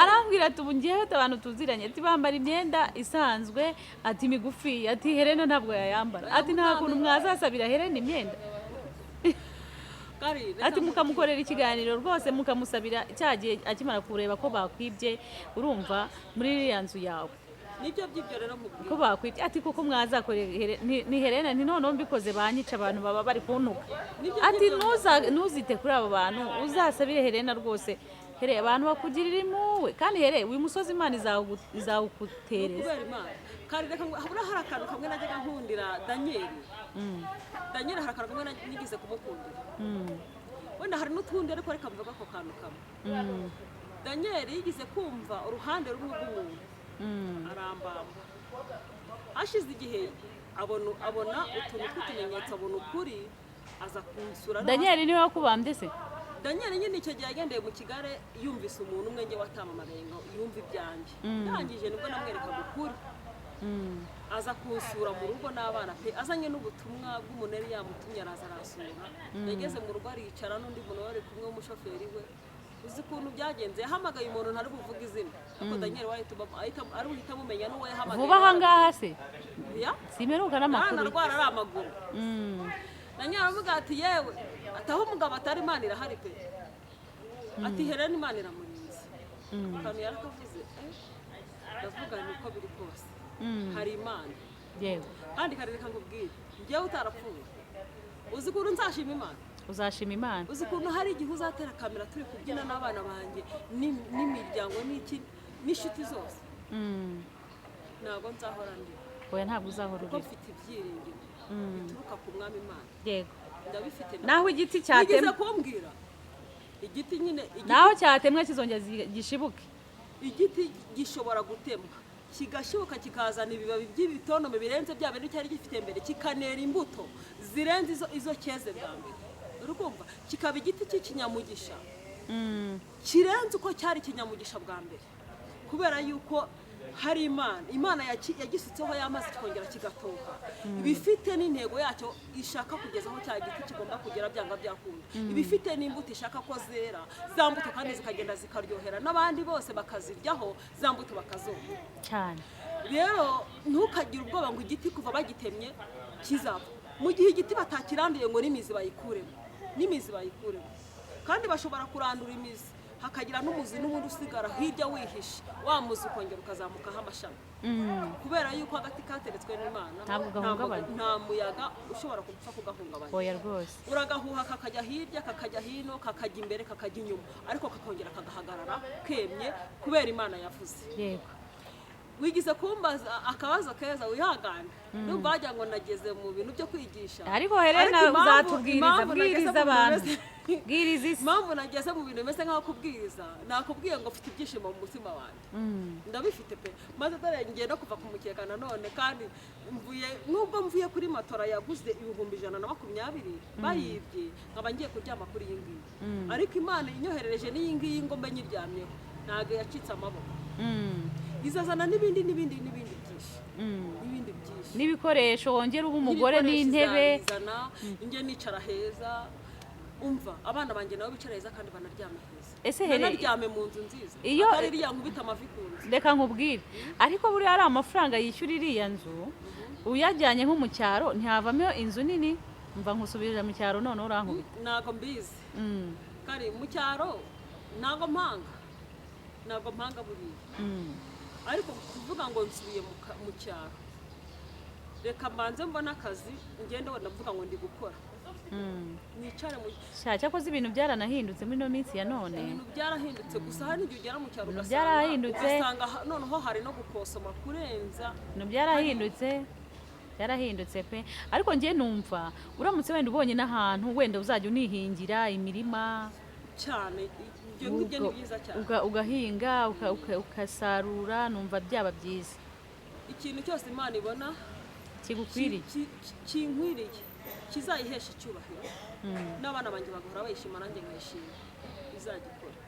Speaker 1: Arambwira ati: "Ubu ngewe abantu tuziranye," ati, "bambara imyenda isanzwe," ati, "migufi," ati, "Helene ntabwo yayambara," ati, "nta kuntu mwazasabira Helene imyenda?"
Speaker 2: Kari, reka.
Speaker 1: Ati mukamukorera ikiganiro rwose, mukamusabira cya gihe akimara kureba ko bakwibye, urumva, muri iriya nzu yawe.
Speaker 2: Nibyo by'ibyo rero nkubwira.
Speaker 1: Ko bakwibye, ati kuko mwazakorera ni Helene, nti noneho mbikoze banyica, abantu baba bari kuntuka.
Speaker 2: Nibyo
Speaker 1: Ati
Speaker 2: by'ibyo.
Speaker 1: Ntuzite kuri abo bantu, uzasabire Helena rwose. Here, abantu bakugirira impuhwe, kandi here uyu musozi Imana izawugutereza.
Speaker 2: Kubera Imana. Kandi reka ngo habura, hari akantu kamwe najyaga nkundira Daniyeli. Daniyeli, hari akantu kamwe nigeze kumukundira. Wenda hari n'utundi, ariko reka mvuge ako kantu kamwe. Daniyeli yigeze kumva uruhande rumwe rw'umuntu, arambamba. Hashize igihe abona utuntu tw'utumenyetso, abona ukuri, aza kunsura.
Speaker 1: Daniyeli niwe wakubambye se?
Speaker 2: Daniyeli nyine icyo gihe yagendeye mu kigare, yumvise umuntu umwe njye watamamagaye ngo yumve ibyanjye. Ndangije nibwo namwerekaga ukuri. Aza kunsura mu rugo n'abana pe, azanye n'ubutumwa bw'umuntu yari yamutumye. Araza arasura, yageze mu rugo aricara n'undi muntu wari kumwe w'umushoferi we. Uzi ukuntu byagenze? Yahamagaye umuntu ntari buvuge izina, ariko Daniyeli we ari buhite amumenya n'uwo yahamagaye.
Speaker 1: Vuba aha ngaha se?
Speaker 2: Ya?
Speaker 1: Simeruka n'amakuru.
Speaker 2: Aranarwara ari amaguru. Daniel aravuga ati: "Yewe," ati, "aho umugabo atari, Imana irahari pe." Ati: "Helene Imana iramurinze." Ako kantu yarakavuze, ndavuga ni uko biri kose hari Imana. Kandi kare reka nkubwire, njyewe utarapfuye, uzi ukuntu nzashima Imana?
Speaker 1: Uzashima Imana.
Speaker 2: Uzi ukuntu hari igihe uzatera kamera turi kubyina n'abana banjye n'imiryango n'iki n'inshuti zose? Ntabwo nzahora ndi
Speaker 1: Oya, ntabwo uzahora
Speaker 2: kuko
Speaker 1: urira.
Speaker 2: mfite ibyiringiro bituruka ku Mwami Imana. Ndabifite.
Speaker 1: Naho igiti
Speaker 2: Wigeze
Speaker 1: cyatemwe,
Speaker 2: kumbwira igiti nyine, igiti,
Speaker 1: naho cyatemwe kizongera gishibuke.
Speaker 2: Igiti gishobora gutemwa kigashibuka, kikazana ibibabi by'ibitonome birenze bya bintu cyari gifite mbere, kikanera imbuto zirenze izo cyeze bwa mbere. Uri kumva, kikaba igiti cy'ikinyamugisha kirenze uko cyari ikinyamugisha bwa mbere, kubera yuko hari Imana. Imana yagisutseho y'amazi, kikongera kigatoha, ibifite n'intego yacyo ishaka kugeza aho cya giti kigomba kugera byanga byakunda, ibifite n'imbuto ishaka ko zera, za mbuto kandi zikagenda zikaryohera n'abandi bose bakaziryaho, za mbuto bakazumva.
Speaker 1: Cyane.
Speaker 2: Rero ntukagire ubwoba ngo igiti kuva bagitemye kizapfa. Mu gihe igiti batakiranduye ngo n'imizi bayikuremo, n'imizi bayikuremo, kandi bashobora kurandura imizi hakagira n'umuzi n'ubundi usigara hirya wihishe, wa muzi ukongera ukazamukaho amashami, kubera yuko agati kateretswe n'Imana
Speaker 1: Ntabwo gahungabana.
Speaker 2: Nta muyaga ushobora gupfa kugahungabanya.
Speaker 1: Oya rwose.
Speaker 2: Uragahuha kakajya hirya, kakajya hino, kakajya imbere, kakajya inyuma, ariko kakongera kagahagarara kemye kubera Imana yavuze. Wigize kumbaza akabazo keza, wihangane, numva wagira ngo nageze mu bintu byo kwigisha.
Speaker 1: Ariko Helena,
Speaker 2: Ariko
Speaker 1: uzatubwiriza.
Speaker 2: impamvu nageze
Speaker 1: Bwiriza
Speaker 2: mu bintu
Speaker 1: abantu, bwiriza isi.
Speaker 2: Impamvu nageze mu bintu bimeze nk'aho kubwiriza, nakubwiye ngo mfite ibyishimo mu mutima wanjye. Ndabifite pe. Maze dore ngiye no kuva ku mukeka nanone, kandi mvuye, nubwo mvuye kuri matora yaguze 120,000 bayibye, nkaba ngiye kuryama kuri iyi ngiyi, ariko Imana inyoherereje n'iyi ngiyi ngo mbe nyiryamyeho, ntabwo yacitse amaboko. Izazana n'ibindi n'ibindi n'ibindi byinshi, n'ibindi byinshi.
Speaker 1: N'ibikoresho, wongera uba umugore.
Speaker 2: N'ibikoresho.
Speaker 1: N'intebe.
Speaker 2: Izabizana, njye nicara heza, umva, abana banjye nabo bicara heza kandi banaryame heza.
Speaker 1: Ese here-
Speaker 2: Banaryame mu nzu nziza, atari iriya nkubita amavi ku nzu.
Speaker 1: Reka nkubwire, ariko buriya ari amafaranga yishyura iriya nzu, uyajyanye nko mu cyaro ntihavamo inzu nini? Mva nkusubirira mu cyaro none urankubita.
Speaker 2: Ntabwo mbizi. Kari mu cyaro ntabwo mpanga, ntabwo mpanga buriya. Ariko kuvuga ngo nsubiye mu cyaro. Reka mbanze mbone akazi, ngende wenda mvuga ngo ndi gukora, nicare mu
Speaker 1: Sha, cyakoze ibintu byaranahindutse muri ino minsi ya none.
Speaker 2: Ibintu byarahindutse, gusa hari n'igihe ugera mu cyaro
Speaker 1: Ibintu
Speaker 2: ugasanga
Speaker 1: byarahindutse.
Speaker 2: ugasanga noneho hari no gukosoma kurenza.
Speaker 1: Ibintu byarahindutse, byarahindutse pe. Ariko njye numva uramutse wenda ubonye n'ahantu wenda uzajya unihingira imirima.
Speaker 2: Cyane, ibyo ngibyo ni byiza cyane.
Speaker 1: Ugahinga, ugasarura, numva byaba byiza.
Speaker 2: Ikintu cyose Imana ibona
Speaker 1: kigukwiriye,
Speaker 2: kinkwiriye, kizayihesha icyubahiro, n'abana banjye bagahora bayishima, nanjye nkayishima, izagikora,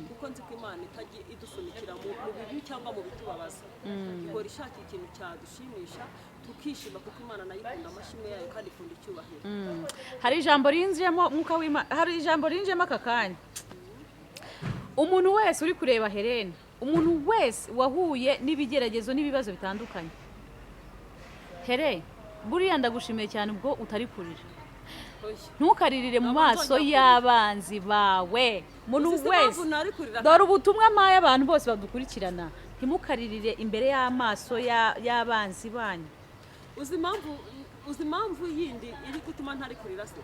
Speaker 2: kuko nzi ko Imana itajya idusunikira mu bibi cyangwa mu bitubabaza. Ihora ishaka ikintu cyadushimisha tukishima, kuko Imana nayo ikunda amashimwe yayo kandi ikunda icyubahiro.
Speaker 1: Hari ijambo rinjiyemo, mwuka w'Imana, hari ijambo rinjiyemo aka kanya. Umuntu wese uri kureba Helene, umuntu wese wahuye n'ibigeragezo n'ibibazo bitandukanye, Here, buriya ndagushimiye cyane ubwo utari kurira.
Speaker 2: Oya.
Speaker 1: Ntukaririre mu
Speaker 2: Ntabwo
Speaker 1: maso
Speaker 2: nzongera kurira.
Speaker 1: y'abanzi bawe. Umuntu
Speaker 2: Uzi se
Speaker 1: wese
Speaker 2: impamvu ntari kurira?
Speaker 1: Dore ubutumwa mpaye abantu bose badukurikirana: ntimukaririre imbere y'amaso y'abanzi banyu.
Speaker 2: Uzi impamvu yindi iri gutuma ntari kurira se?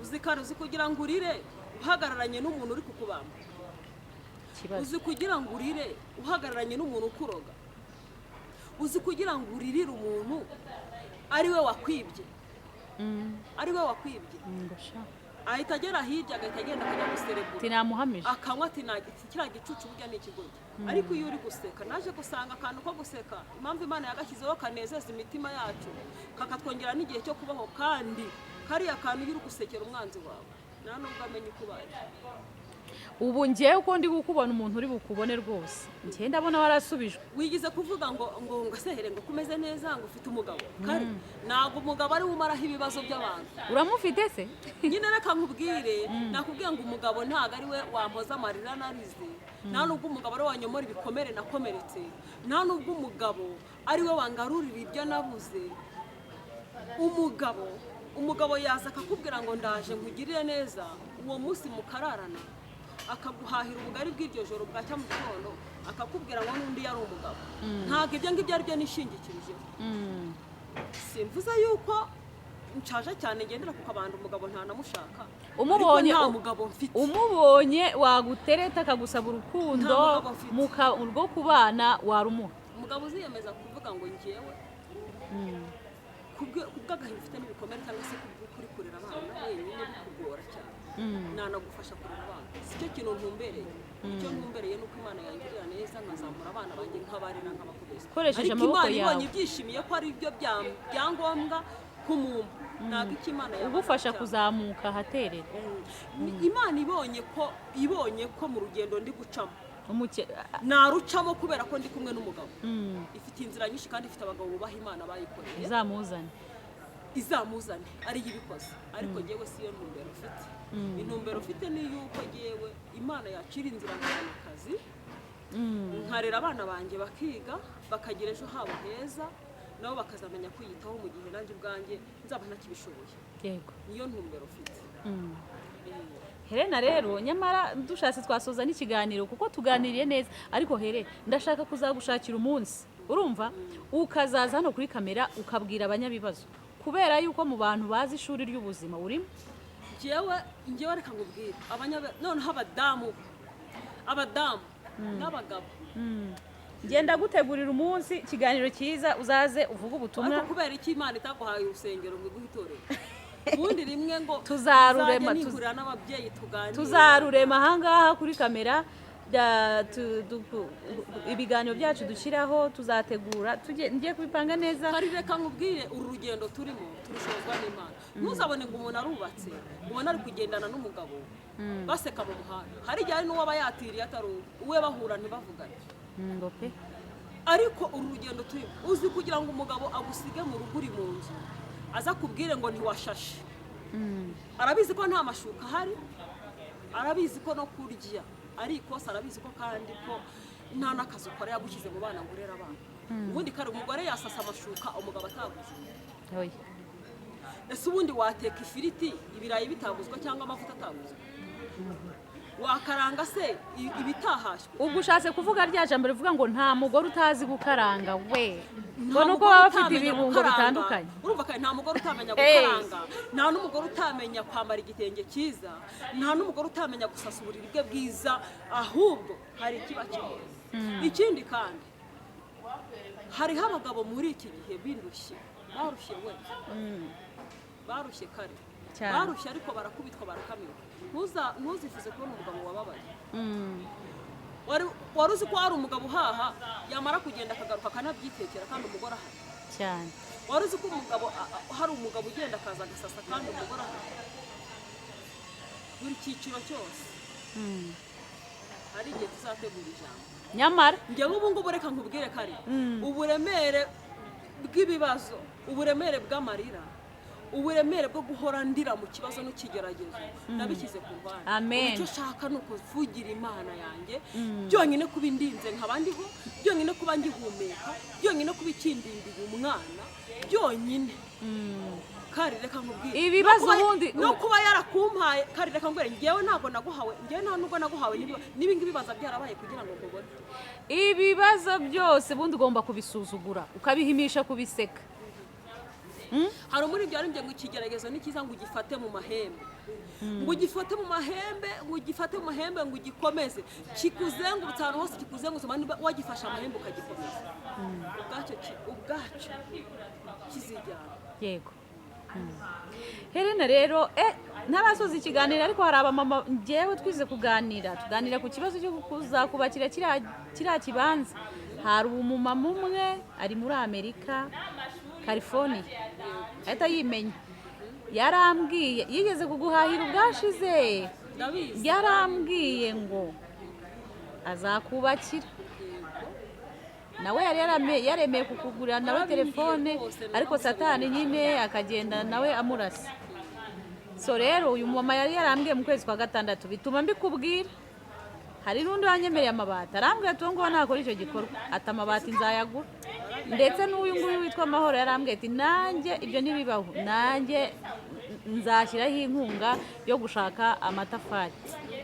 Speaker 2: Uzi kare, uzi kugira ngo urire uhagararanye n'umuntu uri kukubamba?
Speaker 1: Ikibazo.
Speaker 2: Uzi kugira ngo urire uhagararanye n'umuntu ukuroga? Uzi kugira ngo uririre umuntu ari we wakwibye, ari we wakwibye?
Speaker 1: Ngo sha.
Speaker 2: Ahita agera hirya, agahita agenda akajya guserebura.
Speaker 1: Tinamuhamije.
Speaker 2: Akanywa ati: "Kiriya gicucu burya ni ikigoryi." Ariko iyo uri guseka, naje gusanga akantu ko guseka, impamvu Imana yagashyizeho, kanezeza imitima yacu, kakatwongera n'igihe cyo kubaho. Kandi kariya kantu, iyo uri gusekera umwanzi wawe, nta nubwo amenya uko ubaye.
Speaker 1: Ubu ngewe uko ndi kukubona, umuntu uri bukubone rwose, njyewe ndabona warasubijwe.
Speaker 2: Wigize kuvuga ngo sehere, ngo kumeze neza, ngo ufite umugabo. Kandi ntabwo umugabo ari we umaraho ibibazo by'abantu.
Speaker 1: Uramufite se?
Speaker 2: Nyine reka nkubwire, nakubwiye ngo umugabo ntabwo ari we wampoza amarira narize, nta nubwo umugabo ari we wanyomora ibikomere nakomeretse, nta nubwo umugabo ari we wangarurira ibyo nabuze. Umugabo yaza akakubwira ngo ndaje nkugirire neza, uwo munsi mukararana, akaguhahira ubugari bw'iryo joro, bwacya mu gitondo akakubwira ngo n'undi yari umugabo. Ntabwo ibyo ngibyo ari byo nishingikirijeho. Simvuze yuko nshaje cyane ngendera ku kabando, umugabo ntanamushaka.
Speaker 1: Umubonye
Speaker 2: Ariko nta mugabo mfite.
Speaker 1: Umubonye wagutereta akagusaba urukundo
Speaker 2: Nta mugabo mfite.
Speaker 1: Rwo kubana, warumuha?
Speaker 2: Umugabo uziyemeza kuvuga ngo ngewe kubw'agahinda ufite n'ibikomere, cyangwa se kubw'ukuri kurera abana wenyine bikugora cyane, nanagufasha kurera abana. Si cyo kintu ntumbereye. Icyo ntumbereye ni uko Imana yangirira neza, nkazamura abana banjye, nkabarera, nkabakomeza.
Speaker 1: Ukoresheje
Speaker 2: Ariko
Speaker 1: amaboko
Speaker 2: Imana ibonye
Speaker 1: yawe.
Speaker 2: ibyishimiye ko ari byo byangombwa kumumpa, ntabwo icyo Imana yabara
Speaker 1: Ugufasha
Speaker 2: cyane.
Speaker 1: kuzamuka ahaterera.
Speaker 2: Imana ibonye ko mu rugendo ndi gucamo narucamo kubera ko ndi kumwe n'umugabo, ifite inzira nyinshi kandi ifite abagabo bubaha Imana bayikoreye.
Speaker 1: Izamuzane.
Speaker 2: Izamuzane, ariyo ibikoze. Ariko ngewe si yo ntumbero mfite. Intumbero mfite ni yuko ngewe Imana yacira inzira nkabona akazi, nkarera abana banjye bakiga, bakagira ejo habo heza, nabo bakazamenya kwiyitaho mu gihe nanjye ubwanjye nzaba ntakibishoboye. Niyo ntumbero mfite.
Speaker 1: Helena rero, nyamara dushatse twasoza n'ikiganiro kuko tuganiriye neza. Ariko Here, ndashaka kuzagushakira umunsi, urumva, ukazaza hano kuri kamera ukabwira abanyabibazo, kubera yuko mu bantu bazi ishuri ry'ubuzima urimo.
Speaker 2: Njyewe reka nkubwire, noneho abadamu n'abagabo.
Speaker 1: Ngenda gutegurira umunsi, ikiganiro cyiza, uzaze uvuge ubutumwa.
Speaker 2: Ariko kubera iki Imana itaguhaye urusengero ngo iguhe itorero ubundi rimwe ngo
Speaker 1: Tuzarurema,
Speaker 2: nzajye nihurira n'ababyeyi tuganire?
Speaker 1: Tuzarurema ahangaha kuri kamera, ibiganiro byacu dushyiraho, tuzategura, ngiye kubipanga neza.
Speaker 2: Hari, reka nkubwire, uru rugendo turimo turushobozwa n'Imana. Ntuzabone ngo umuntu arubatse, ubona ari kugendana n'umugabo baseka mu muhanda. Hari igihe hari n'uwo aba yatiriye atari uwe, uwe bahura ntibavugane.
Speaker 1: Ngo pe.
Speaker 2: Ariko uru rugendo turimo, uzi kugira ngo umugabo agusige mu rugo uri mu nzu, aza akubwire ngo ntiwashashe, arabizi ko nta mashuka ahari, arabizi ko no kurya ari ikosa, arabizi ko kandi ko nta n'akazi ukora, yagushyize mu bana ngo urere abana. Ubundi kare umugore yasasa amashuka umugabo ataguze?
Speaker 1: Oya.
Speaker 2: Ese ubundi wateka ifiriti ibirayi bitaguzwa cyangwa amavuta ataguzwa? Wakaranga se ibitahashywe?
Speaker 1: Ubwo ushatse kuvuga rya jambo rivuga ngo nta mugore utazi gukaranga we, ngo
Speaker 2: Nta
Speaker 1: nuko
Speaker 2: mugore
Speaker 1: baba bafite
Speaker 2: utamenya
Speaker 1: ibirungo
Speaker 2: gukaranga.
Speaker 1: bitandukanye.
Speaker 2: Urumva kandi nta mugore utamenya
Speaker 1: Hey.
Speaker 2: gukaranga, nta n'umugore utamenya kwambara igitenge cyiza, nta n'umugore utamenya gusasa uburiri bwe bwiza. Ahubwo hari ikiba kigoye. Ikindi kandi, hariho abagabo muri iki gihe bindushye, barushye we, barushye kare.
Speaker 1: Cyane.
Speaker 2: Barushye ariko barakubitwa, barakamirwa. Ntuzifuze kubona umugabo wababaye. Wari uzi ko hari umugabo uhaha, yamara kugenda akagaruka akanabyitekera kandi umugore ahari?
Speaker 1: Cyane.
Speaker 2: Wari uzi ko umugabo hari umugabo ugenda akaza agasasa kandi umugore ahari? Buri cyiciro cyose hari igihe tuzategura ijambo.
Speaker 1: Nyamara
Speaker 2: Njyewe ubu ngubu, reka nkubwire kare, uburemere bw'ibibazo, uburemere bw'amarira, uburemere bwo guhora ndira mu kibazo n'ikigeragezo, nabishyize ku ruhande.
Speaker 1: Amen.
Speaker 2: Ubu icyo nshaka ni ukuvugira Imana yanjye byonyine, kuba indinze nkaba ndiho byonyine, kuba ngihumeka byonyine, kuba ikindindiye umwana byonyine. Kari reka nkubwire,
Speaker 1: Ibibazo
Speaker 2: no kuba yarakumpaye. Kari reka nkubwire, njyewe ntabwo naguhawe, njyewe nta nubwo naguhawe n'ibi ngibi bibaza byarabaye kugira ngo nkubone.
Speaker 1: Ibibazo byose ubundi ugomba kubisuzugura, ukabihimisha kubiseka.
Speaker 2: Hari umuririmbyi waririmbye ngo ikigeragezo ni cyiza, ngo ugifate mu mahembe, ngo ugifate mu mahembe, ngo ugifate mu mahembe, ngo ugikomeze kikuzengurutse ahantu hose, kikuzengurutse niba wagifashe amahembe ukagikomeza, ubwacyo kizijyana.
Speaker 1: Yego. Helena rero, ntarasoza ikiganiro, ariko hari abamama ngewe twize kuganira, tuganira ku kibazo cyo kuzakubakira kiriya kibanza. Hari umumama umwe ari muri Amerika, California, ahita yimenya. Yarambwiye, yigeze kuguhahira ubwashize.
Speaker 2: Ndabizi.
Speaker 1: Yarambwiye ngo azakubakira. Nawe yari yaremeye kukugurira nawe
Speaker 2: Yarabimbwiye
Speaker 1: telefone,
Speaker 2: rwose,
Speaker 1: ariko
Speaker 2: naramusabye.
Speaker 1: Satani nyine akagenda nawe amurasa. So rero uyu mumama yari yarambwiye mu kwezi kwa gatandatu, bituma mbikubwira. Hari n'undi wanyemereye amabati, arambwira ati uwo nguwo nakora icyo gikorwa, ati amabati nzayagura. Ndetse n'uyu nguyu witwa Amahoro yarambwiye ati nanjye ibyo ntibibaho, nanjye nzashyiraho inkunga yo gushaka amatafari.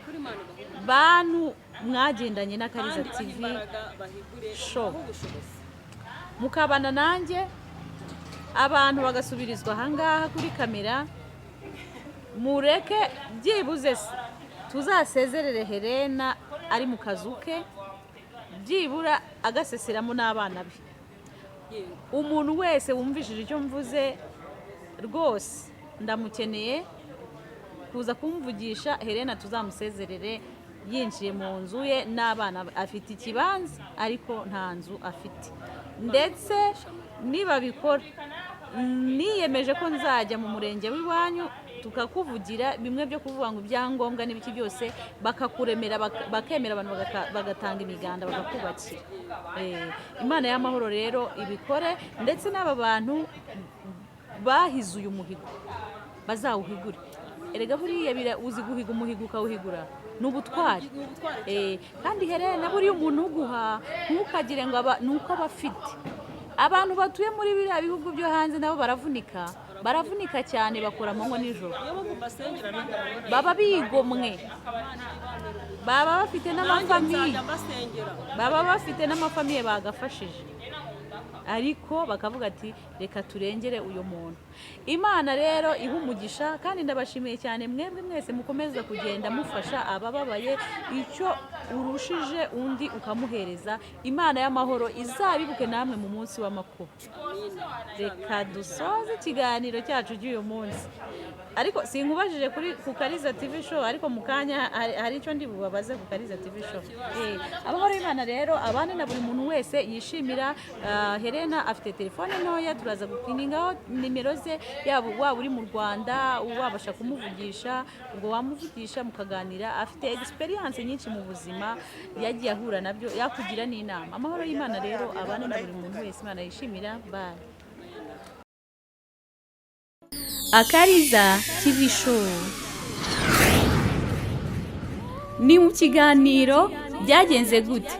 Speaker 2: Kuri Imana ibahe
Speaker 1: Bantu mwagendanye n'Akariza
Speaker 2: kandi bahe
Speaker 1: TV
Speaker 2: imbaraga, bahigure,
Speaker 1: Show.
Speaker 2: bahe ubushobozi.
Speaker 1: Mukabana nanjye, abantu bagasubirizwa ahangaha kuri kamera, mureke byibuze se tuzasezerere Helena ari mu kazu ke, byibura agaseseramo n'abana be. Umuntu wese wumvishije icyo mvuze rwose, ndamukeneye kuza kumvugisha. Helena tuzamusezerere yinjiye mu nzu ye n'abana be. Afite ikibanza ariko nta nzu afite. Ndetse nibabikora, niyemeje ko nzajya mu murenge w'iwanyu tukakuvugira, bimwe byo kuvuga ngo ibyangombwa n'ibiki byose, bakakuremera, bakemera abantu bagatanga imiganda bakakubakira. Imana y'amahoro rero ibikore, ndetse n'aba bantu bahize uyu muhigo bazawuhigure. Erega buriya uzi guhiga umuhigo ukawuhigura ni ubutwari.
Speaker 2: Ni ubutwari cyane.
Speaker 1: Kandi Helena, buriya umuntu uguha ntukagire ngo aba ni uko aba afite. Abantu batuye muri biriya bihugu byo hanze nabo baravunika, baravunika cyane, bakora amanywa nijoro.
Speaker 2: Niyo mpamvu mbasengera nanjye ababona.
Speaker 1: Baba bigomwe,
Speaker 2: Imana ijye ibamera umugisha.
Speaker 1: baba bafite
Speaker 2: Nanjye
Speaker 1: n'amafamiye.
Speaker 2: nzajya mbasengera.
Speaker 1: Baba bafite n'amafamiye bagafashije, ariko bakavuga ati reka turengere uyu muntu. Imana rero iha umugisha, kandi ndabashimiye cyane mwebwe mwese mukomeza kugenda mufasha abababaye, icyo urushije undi ukamuhereza. Imana y'amahoro izabibuke namwe mu munsi w'amakuba. Reka dusoze ikiganiro cyacu cy'uyu munsi, ariko sinkubajije kuri ku Kariza TV Show, ariko mu kanya hari icyo ndi bubabaze ku Kariza TV Show. Amahoro y'Imana rero abane na buri muntu wese yishimira. Helena afite telefone ntoya, turaza gupiningaho nimero ze, yaba waba uri mu Rwanda wabasha kumuvugisha, ubwo wamuvugisha mukaganira. Afite experience nyinshi mu buzima yagiye ahura nabyo, yakugira n'inama. Amahoro y'Imana rero abane na buri muntu wese Imana yishimira. Bye. Akariza TV Show ni mu kiganiro byagenze gute?